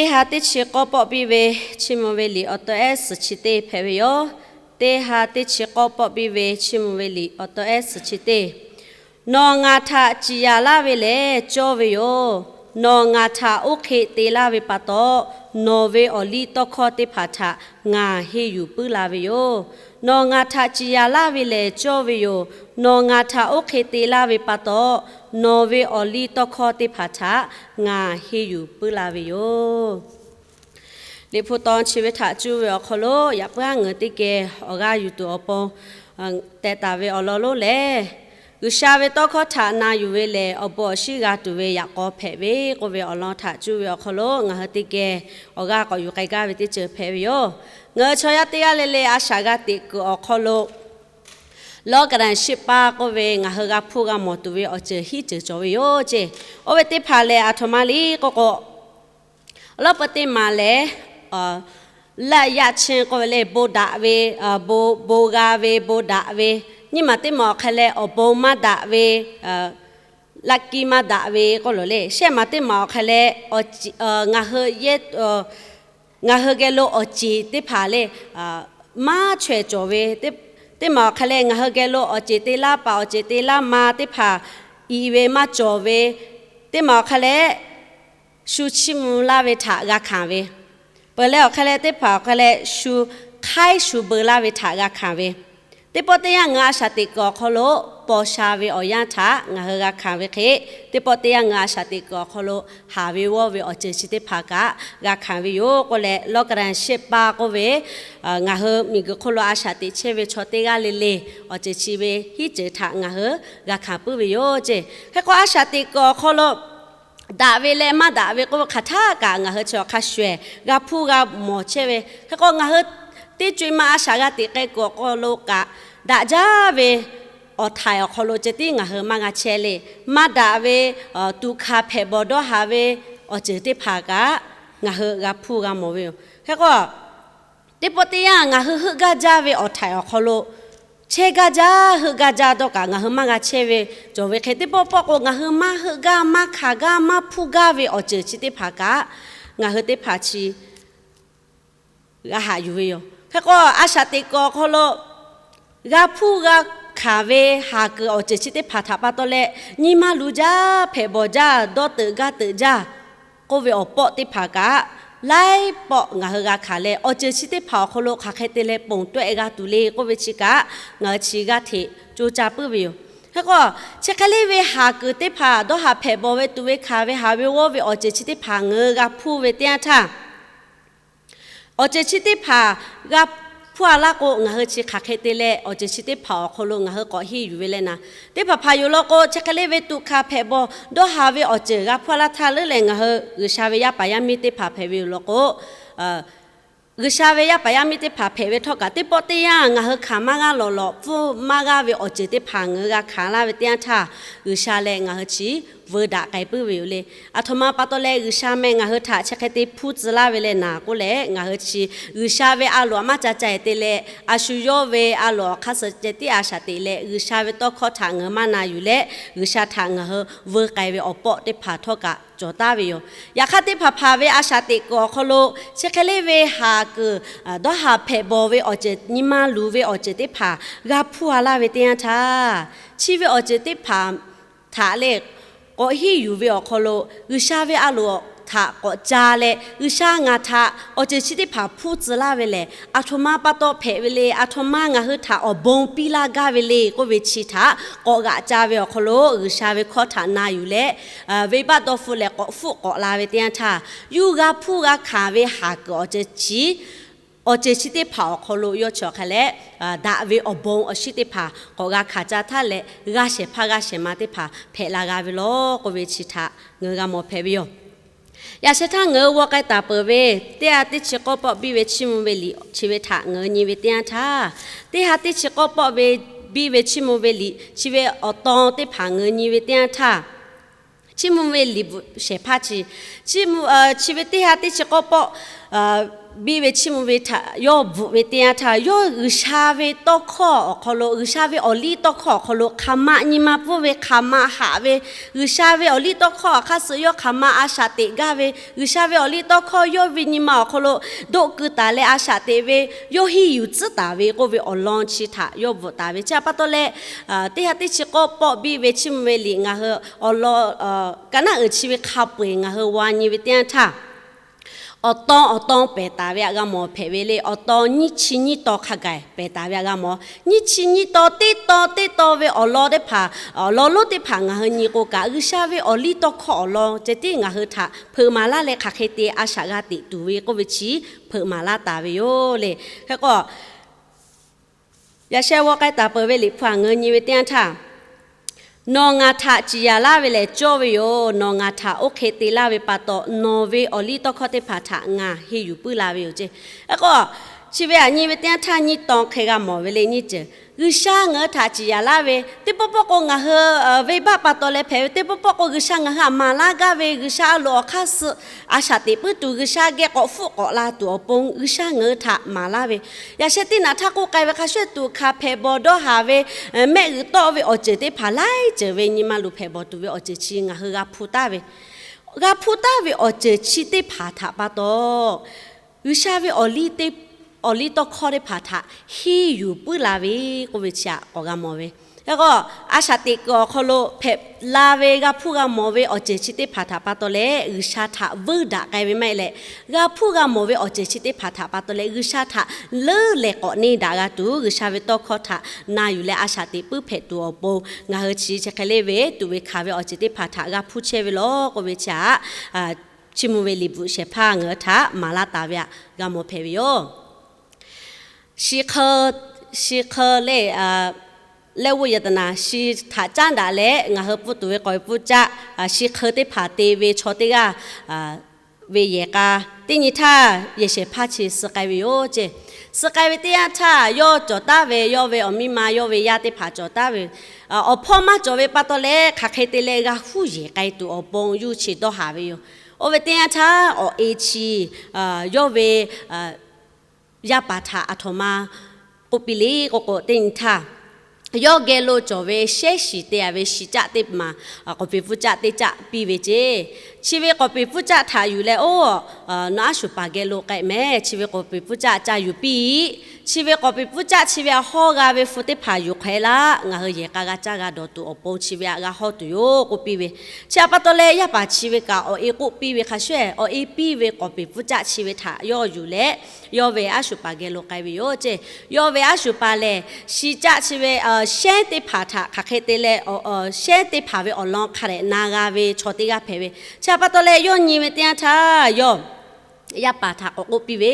Teˇ ha teˇ chi k'awˇ pawˆ piˇ ve chiˇ mvuh ve liꞈ awˬ taw ehˉ suhˍ chi teˇ hpehꞈ ve yoˬ. Teˇ ha teˇ chi k'awˇ pawˆ piˇ ve chiˇ mvuh ve liꞈ awˬ taw ehˉ suhˍ chi teˇ. Nawˬ ngaˬ htaꞈ ciˍ yanˍ laˇ ve lehˬ cawˇ ve yoˬ. Nawˬ ngaˬ htaꞈ oˇ hk'e te laˇ ve pa taw, nawˬ ve awˬ liˇ tawˇ hkawˇ teˇ hpaˍ htaꞈ ngaˬ henˇ yuˬ puiˉ la ve yoˬ. Nawˬ ngaˬ htaꞈ ciˍ yanˍ laˇ ve lehˬ cawˇ ve yoˬ. Nawˬ ngaˬ htaꞈ oˇ hk'e te laˇ ve pa taw, nawˬ ve awˬ liˇ tawˇ hkawˇ teˇ hpaˍ htaꞈ ngaˬ henˇ yuˬ puiˉ la ve yoˬ. Liꞈ hpu taw chi ve htaꞈ cuˇ ve awˬ hk'aw lo yaꞈ puiˉ aˉ ngeuˍ teˇ geh awˬ g'aˇ yuˬ tuˬ awˬ pon teh taˍ ve awˬ lawn lonˉ lehˬ, G'uiˬsha ve tawˇ hkawˇ htaꞈ na yuˬ ve lehˬ, awˬ bon awˬ shinˉ g'a tuˬ ve yaꞈ k'aw hpehꞈ ve k'oˆ ve awˬ lawn htaꞈ cuˇ ve awˬ hk'aw lo ngaˬ hui teˇ geh awˬ g'aˇ k'awꞈ yuˬ k'ai gaˇ ve teˇ ceuˬ hpehꞈ ve yoˬ. Ngaˬ hui chaw yaˇ teˇ g'aˇ le le a shaꞈ g'a teꞈ kuiˬ awˬ hk'aw lo lawˇ kaˍ daˍ shiˆ paˇ k'oˆ ve ngaˬ hui g'a hpuˇ g'a mawˬ tuˬ ve awˬ ceuˬ hiˉ ceuˬ cawˬ ve yoˬ ceˇ. Oˇ ve teˇ hpaˍ lehˬ, aˬ htoꞈ ma le k'oˆ k'o, awˬ lawn peu teˇ maˬ lehˬ, laˆ yaˆ chi k'oˆ ve le, bon daꞈ ve, bon g'a ve, bon daꞈ ve, nyiˇ maˬ teˇ maˬ awˬ hk'e leh awˬ bon maˇ daꞈ ve, laˆ kiˇ maˇ daꞈ ve k'oˆ lo le, shehˆ maˬ teˇ maˬ awˬ hk'e leh, ngaˬ hui yehˇ ngaˬ hui geh lo awˬ ceˬ teˇ hpaˍ le, maˇ chaweh cawˬ ve, teˇ maˬ awˬ hk'e leh ngaˬ hui geh lo awˬ ceˬ te laˇ paˍ awˬ ceˬ te laˇ ma teˇ hpaˍ iˍ ve maˇ cawˬ ve, teˇ maˬ awˬ hk'e leh shu chiˇ mvuh laˇ ve htaꞈ g'a hkanˍ ve, peuˬ leh awˬ hk'e leh teˇ hpaˍ awˬ hk'e leh shu hk'aiˉ shu beu laˇ ve htaꞈ g'a hkanˍ ve, teˇ pawˆ teˇ yanˇ ngaˬ hui a shaꞈ teꞈ kuiˬ awˬ hk'aw lo paw sha ve awˬ yanˇ htaꞈ ngaˬ hui g'a hkanˍ ve hk'e, teˇ pawˆ teˇ yanˇ ngaˬ hui a shaꞈ teꞈ kuiˬ awˬ hk'aw lo haˍ ve g'awˇ ve awˬ ceuˬ chi teˇ hpaˍ kaꞈ g'a hkanˍ ve yoˬ k'oˆ leh, lawˇ kaˍ daˍ shiˆ paˇ k'oˆ ve ngaˬ hui miˬguiˬ hk'oˆ lo a shaꞈ teꞈ chehˇ ve chaw teˇ g'aˇ le le awˬ ceuˬ chi ve hiˉ ceuˬ htaꞈ ngaˬ hui g'a hkanˍ puiˉ ve yoˬ ceˇ. Hk'e k'o, a shaꞈ teꞈ kuiˬ awˬ hk'aw lo daꞈ ve leh maˇ daꞈ ve k'oˆ ve hk'aˬ htaˇ kaꞈ ngaˬ hui chi awˬ hk'a shuˍ ehˍ g'a hpuˇ g'a mawˬ chehˇ ve. Hk'e k'o, ngaˬ hui teˇ co e ma a shaꞈ g'a teꞈ k'ai kuiˬ awˬ hk'aw lo kaꞈ, daꞈ jaˇ ve awˬ htaiˍ awˬ hk'aw lo ceh tiˉ ngaˬ hui maˇ g'a chehˇ le. Maˇ daꞈ ve tuꞈ hkanˍ hpehꞈ bawˬ dawˇ haˍ ve awˬ ceuˬ teˇ hpaˍ kaꞈ ngaˬ hui g'a hpuˇ g'a mawˬ ve yoˬ. Hk'e k'o, teˇ pawˆ teˇ yanˇ ngaˬ hui heuˆ gaˇ jaˇ ve awˬ htaiˍ awˬ hk'aw lo chehˇ gaˇ jaˇ, heuˆ gaˇ jaˇ dawˇ kaꞈ ngaˬ hui maˇ g'a chehˇ ve cawˬ ve hk'e, teˇ pawˆ pawˆ k'o ngaˬ hui maˇ heuˆ gaˇ, maˇ hkanˍ gaˇ, maˇ hpuˇ gaˇ ve awˬ ceuˬ chi teˇ hpaˍ kaꞈ ngaˬ hui teˇ hpaˍ chi g'a haꞈ yuˬ ve yoˬ. Hk'e k'o, a shaꞈ teꞈ kuiˬ awˬ hk'aw lo g'a hpuˇ g'a hkanˍ ve haˍ kuiˬ awˬ ceuˬ chi teˇ hpaˍ htaꞈ pa taw leh, nyi maˇ luˬ jaˇ, hpehꞈ bawˬ jaˇ, dawˇ teuꞈ gaˇ teuꞈ jaˇ k'oˆ ve awˬ pawˆ teˇ hpaˍ kaꞈ laiˉ pawˆ ngaˬ hui g'a hkanˍ leh, awˬ ceuˬ chi teˇ hpaˍ awˬ hk'aw lo hk'aˬ hk'e te leh ponˬ tawˆ-e g'a tuˬ le k'oˆ ve chi kaꞈ ngaˬ hui chi g'aˇ hteꞈ co caˇ puiˉ ve yoˬ. Hk'e k'o, chi hk'e le ve haˍ kuiˬ teˇ hpaˍ dawˇ haˍ hpehꞈ bawˬ ve tuˬ ve hkanˍ ve haˍ ve g'awˇ ve awˬ ceuˬ chi teˇ hpaˍ ngaˬ hui g'a hpuˇ ve teˇ yanˇ htaˇ, awˬ ceuˬ chi teˇ hpaˍ g'a hpuˇ-a laˇ k'o, ngaˬ hui chi hk'aˬ hk'e te leh awˬ ceuˬ chi teˇ hpaˍ awˬ hk'aw lo ngaˬ hui k'awꞈ henˇ yuˬ ve le naˍ. Teˇ hpaˍ hpaˍ yoˬ law k'o, chi hk'e le ve tuꞈ hkanˍ hpehꞈ bawˬ dawˇ haˍ ve awˬ ceuˬ g'a hpuˇ-a laˇ htaˇ leuˉ leh, ngaˬ hui G'uiˬsha ve yaˇ paˍ yaˇ miˇ teˇ hpaˍ hpehꞈ ve yoˬ law k'o, G'uiˬsha ve yaˇ paˍ yaˇ miˇ teˇ hpaˍ hpehꞈ ve htawˇ kaꞈ, teˇ pawˆ teˇ yanˇ ngaˬ hui hkanˍ maˇ g'aˇ lawˬ lawꞈ pfuhˇ maˇ g'aˇ ve awˬ ceuˬ teˇ hpaˍ ngaˬ hui g'a hkanˍ laˇ ve teˇ yanˇ htaˇ, G'uiˬsha leh ngaˬ hui chi veu daꞈ k'ai puiˉ ve yoˬ le. Aˬ htoꞈ ma pa taw leh G'uiˬsha meh ngaˬ hui htaꞈ chi hk'e te hpuˇ tcuh laˇ ve le naˍ k'oˆ leh, ngaˬ hui chi G'uiˬsha ve a loˍ maˇ ca ca-e te leh, a shu yawˇ ve a loˍ awˬ hk'aˇ suh ceh tiˉ a shaꞈ teꞈ leh, G'uiˬsha ve tawˇ hkawˇ htaꞈ ngaˬ hui maˇ na yuˬ leh, G'uiˬsha htaꞈ ngaˬ hui veu k'ai ve awˬ pawˆ teˇ hpaˍ htawˇ kaꞈ cawˬ taˍ ve yoˬ. Yaꞈ hk'aˇ, teˇ hpaˍ hpaˍ ve a shaꞈ teꞈ kuiˬ awˬ hk'aw lo chi hk'e le ve haˍ kuiˬ dawˇ haˍ hpehꞈ bawˬ ve awˬ ceuˬ, nyi ma luˬ ve awˬ ceuˬ teˇ hpaˍ g'a hpuˇ-a laˇ ve teˇ yanˇ htaˇ, chi ve awˬ ceuˬ teˇ hpaˍ htaꞈ leh k'awꞈ henˇ yuˬ ve awˬ hk'aw lo G'uiˬsha ve a loˍ htaꞈ k'awꞈ ca leh, G'uiˬsha ngaˬ htaꞈ awˬ ceuˬ chi teˇ hpaˍ hpuˇ tcuh laˇ ve lehˬ, aˬ htoꞈ ma pa taw hpehꞈ ve le, aˬ htoꞈ ma ngaˬ hui htaꞈ awˬ bon piˇ laˇ gaˇ ve le k'oˆ ve chi htaꞈ k'awꞈ g'aꞈ ca ve awˬ hk'aw lo, G'uiˬsha ve hkawˇ htaꞈ na yuˬ leh, venˇbaˆ dawˇ hpfuhˆ leh k'awꞈ hpfuhˆ k'awꞈ la ve teˇ yanˇ htaˇ, yawˇ g'a hpuˇ g'a hkanˍ ve haˍ kuiˬ awˬ ceuˬ chi awˬ ceuˬ chi teˇ hpaˍ awˬ hk'aw lo yawˇ chi awˬ hk'a leh, daꞈ ve awˬ bon awˬ shinˉ teˇ hpaˍ k'awꞈ g'a hkanˍ ca htaˇ leh, g'a shehˍ hpaˇ g'a shehˍ ma teˇ hpaˍ hpehꞈ la g'a ve law k'oˆ ve chi htaꞈ ngaˬ hui g'a mawˬ hpehꞈ ve yoˬ. Yaꞈ sheh htaˇ ngaˬ hui g'aw k'ai taˍ peuˬ ve, teˇ ha teˇ chi k'awˇ pawˆ biˇ ve chiˇ mvuh ve liꞈ chi ve htaꞈ ngaˬ hui nyi ve teˇ yanˇ htaˇ, teˇ ha teˇ chi k'awˇ pawˆ ve biˇ ve chiˇ mvuh ve liꞈ chi ve awˬ tawn teˇ hpaˍ ngaˬ hui nyi ve teˇ yanˇ htaˇ, chiˇ mvuh ve liꞈ bvuhꞈ shehˍ hpaˇ chi, chi ve teˇ ha teˇ chi k'awˇ pawˆ biˇ ve chiˇ mvuh ve htaꞈ yawˇ bvuhꞈ ve teˇ yanˇ htaˇ, yawˇ G'uiˬsha ve tawˇ hkawˇ awˬ hk'aw lo, G'uiˬsha ve awˬ liˇ tawˇ hkawˇ awˬ hk'aw lo hk'aˬ ma nyi ma pfuhˇ ve, hk'aˬ ma haꞈ ve, G'uiˬsha ve awˬ liˇ tawˇ hkawˇ awˬ hk'aˇ suh yawˇ hk'aˬ ma a shaꞈ teꞈ gaˇ ve, G'uiˬsha ve awˬ liˇ tawˇ hkawˇ yawˇ ve nyi ma awˬ hk'aw lo doˆ keu taˍ leh a shaꞈ teꞈ ve, yawˇ henˇ yuˬ tcuhˉ taˍ ve k'oˆ ve awˬ lawn chi htaꞈ yawˇ bvuhꞈ taˍ ve chi htaꞈ pa taw leh, teˇ ha teˇ chi k'awˇ pawˆ biˇ ve chiˇ mvuh ve liꞈ ngaˬ hui awˬ lawn, kaꞈ naˆ uiˍ chi ve hk'a peu-eˬ ngaˬ hui g'a nyi ve teˇ yanˇ htaˇ, awˬ tawn awˬ tawn pehˬ taˍ ve htaꞈ g'a mawˬ hpehꞈ ve le. Awˬ tawn nyiˇ chi nyiˇ tawn hk'a gaˬ pehˬ taˍ ve htaꞈ g'a mawˬ. Nyiˇ chi nyiˇ tawn teˇ tawn teˇ tawn ve awˬ lawn teˇ hpaˍ, awˬ lawn lonˉ teˇ hpaˍ ngaˬ hui nyi k'o kaꞈ, G'uiˬsha ve awˬ liˇ tawˇ hkawˇ awˬ lawn ceh tiˉ ngaˬ hui htaꞈ hpeuꞈ maˍ laˇ leh hk'aˬ hk'e te a shaꞈ g'a teꞈ tuˬ ve k'oˆ ve chi hpeuꞈ maˍ laˇ taˍ ve yoˬ le. Hk'e k'o, yaꞈ sheh g'aw k'ai taˍ peuˬ ve liꞈ hpu htaꞈ ngaˬ hui nyi ve teˇ yanˇ htaˇ, nawˬ ngaˬ htaꞈ ciˍ yanˍ laˇ ve lehˬ cawˇ ve yoˬ. Nawˬ ngaˬ htaꞈ oˇ hk'e te laˇ ve pa taw, nawˬ ve awˬ liˇ tawˇ hkawˇ teˇ hpaˍ htaꞈ ngaˬ henˇ yuˬ puiˉ la ve yoˬ ce. Hk'e k'o, chi ve aꞈ nyi ve teˇ yanˇ htaˇ nyiˇ tawn hk'e g'a mawˬ ve le nyiˇ ceuˬ. G'uiˬsha ngaˬ hui htaꞈ ciˍ yanˍ laˇ ve, teˇ pawˆ pawˆ k'o ngaˬ hui venˇbaˆ pa taw leh hpehꞈ ve, teˇ pawˆ pawˆ k'o G'uiˬsha ngaˬ hui htaꞈ maˍ laˇ gaˇ ve, G'uiˬsha a loˍ awˬ hk'aˇ suh a shaꞈ teꞈ puiˉ tuˬ, G'uiˬsha geh k'awꞈ hpfuhˆ k'awꞈ la tuˬ awˬ pon G'uiˬsha ngaˬ hui htaꞈ maˍ laˇ ve, yaꞈ sheh teˇ naꞈ htaˇ k'oˆ k'ai ve hk'a shuˍ shuˍ tuˬ hkanˍ hpehꞈ bawˬ dawˇ haˍ ve, mehˆ g'uiˬ tawˆ ve awˬ ceuˬ teˇ hpaˍ laiˉ ceuˬ ve nyi ma luˬ hpehꞈ bawˬ tuˬ ve awˬ ceuˬ chi ngaˬ hui g'a hpuˇ taˍ ve, g'a hpuˇ taˍ ve awˬ ceuˬ chi teˇ hpaˍ htaꞈ pa taw, G'uiˬsha ve awˬ liˇ tawˇ hkawˇ teˇ hpaˍ htaꞈ henˇ yuˬ puiˉ la ve k'oˆ ve chi htaꞈ k'awꞈ g'a mawˬ ve. Hk'e k'o, a shaꞈ teꞈ kuiˬ awˬ hk'aw lo hpehꞈ la ve g'a hpuˇ g'a mawˬ ve awˬ ceuˬ chi teˇ hpaˍ htaꞈ pa taw leh G'uiˬsha htaꞈ veuˇ daꞈ k'ai ve maˇ heˆ leh, g'a hpuˇ g'a mawˬ ve awˬ ceuˬ chi teˇ hpaˍ htaꞈ pa taw leh G'uiˬsha htaꞈ leuˉ leh k'awꞈ neˇ daꞈ g'a tuˬ, G'uiˬsha ve tawˇ hkawˇ htaꞈ na yuˬ leh a shaꞈ teꞈ puiˉ hpehꞈ tuˬ awˬ pon ngaˬ hui chi chi hk'e le ve tuˬ ve hkanˍ ve awˬ ceuˬ teˇ hpaˍ htaꞈ g'a hpuˇ chehˇ ve law k'oˆ ve chi htaꞈ, chiˇ mvuh ve liꞈ bvuhꞈ shehˍ hpaˇ ngaˬ hui htaꞈ maˍ laˇ taˍ ve htaꞈ g'a mawˬ hpehꞈ ve yoˬ. Shi hk'eu, shi hk'eu le, leh g'uˇ yaꞈ taˍ naˍ shi htaꞈ caˉ daꞈ leh ngaˬ hui pfuhˇ tuˬ ve k'awꞈ ve pfuhˇ caˆ, shi hk'eu teˇ hpaˍ te ve chaw teˇ g'aˇ ve yehˬ k'a teˇ nyi htaˇ yehˬ shehˍ hpaˇ chi suh k'ai ve yoˬ ce. Suh k'ai ve teˇ yanˇ htaˇ yawˇ cawˬ taˍ ve, yawˇ ve awˬ miˇ ma yawˇ ve yaˇ teˇ hpaˍ cawˬ taˍ ve, awˬ hpawˇ maˇ cawˬ ve pa taw leh hk'aˬ hk'e te leh g'a huˉ yehˬ k'ai tuˬ awˬ pon yuˇ chi dawˇ haˍ ve yoˬ. Oˇ ve teˇ yanˇ htaˇ awˬ e chi yawˇ ve yaˇ paˍ htaꞈ aˬ htoꞈ ma k'oˆ piˇ le k'oˆ k'o, teˇ nyi htaˇ yawˇ geh lo cawˬ ve shehˉ shiˍ te-a ve shi caˆ teˇ maˬ, k'awꞈ peˍ pfuhˇ caˆ teˇ caˆ piˇ ve ce. Chi ve k'awꞈ peˍ pfuhˇ caˆ htaꞈ yuˬ leh, oˇ, nawˬ aˉ shuˍ paˍ geh lo k'ai mehˍ, chi ve k'awꞈ peˍ pfuhˇ caˆ ca yuˬ piˇ. Chi ve k'awꞈ peˍ pfuhˇ caˆ chi ve hawˇ g'a ve hpu teˇ hpaˍ yuˬ hk'aˬ hk'e laˇ, ngaˬ hui yehˬ k'a g'a caˇ g'a dawˬ tuˬ awˬ pon chi ve htaꞈ g'a hawˇ tuˬ yoˬ k'oˆ piˇ ve. Chi htaꞈ pa taw leh yaˇ paˍ chi ve kaꞈ awˬ e k'oˆ piˇ ve hk'a shuˍ, awˬ e piˇ ve k'awꞈ peˍ pfuhˇ caˆ chi ve htaꞈ yawˇ yuˬ leh, yawˇ ve aˉ shuˍ paˍ geh lo k'ai ve yoˬ ce. Yawˇ ve aˉ shuˍ paˍ lehˬ, shi caˆ chi ve shehˉ teˇ hpaˍ htaꞈ hk'aˬ hk'e te leh, shehˉ teˇ hpaˍ ve awˬ lawn hk'a dehꞈ na g'a ve chaw teˇ g'aˇ hpehꞈ ve. Chi htaꞈ pa taw leh yawˇ nyi ve teˇ yanˇ htaˇ yawˇ yaˇ paˍ htaꞈ k'awꞈ k'oˆ piˇ ve,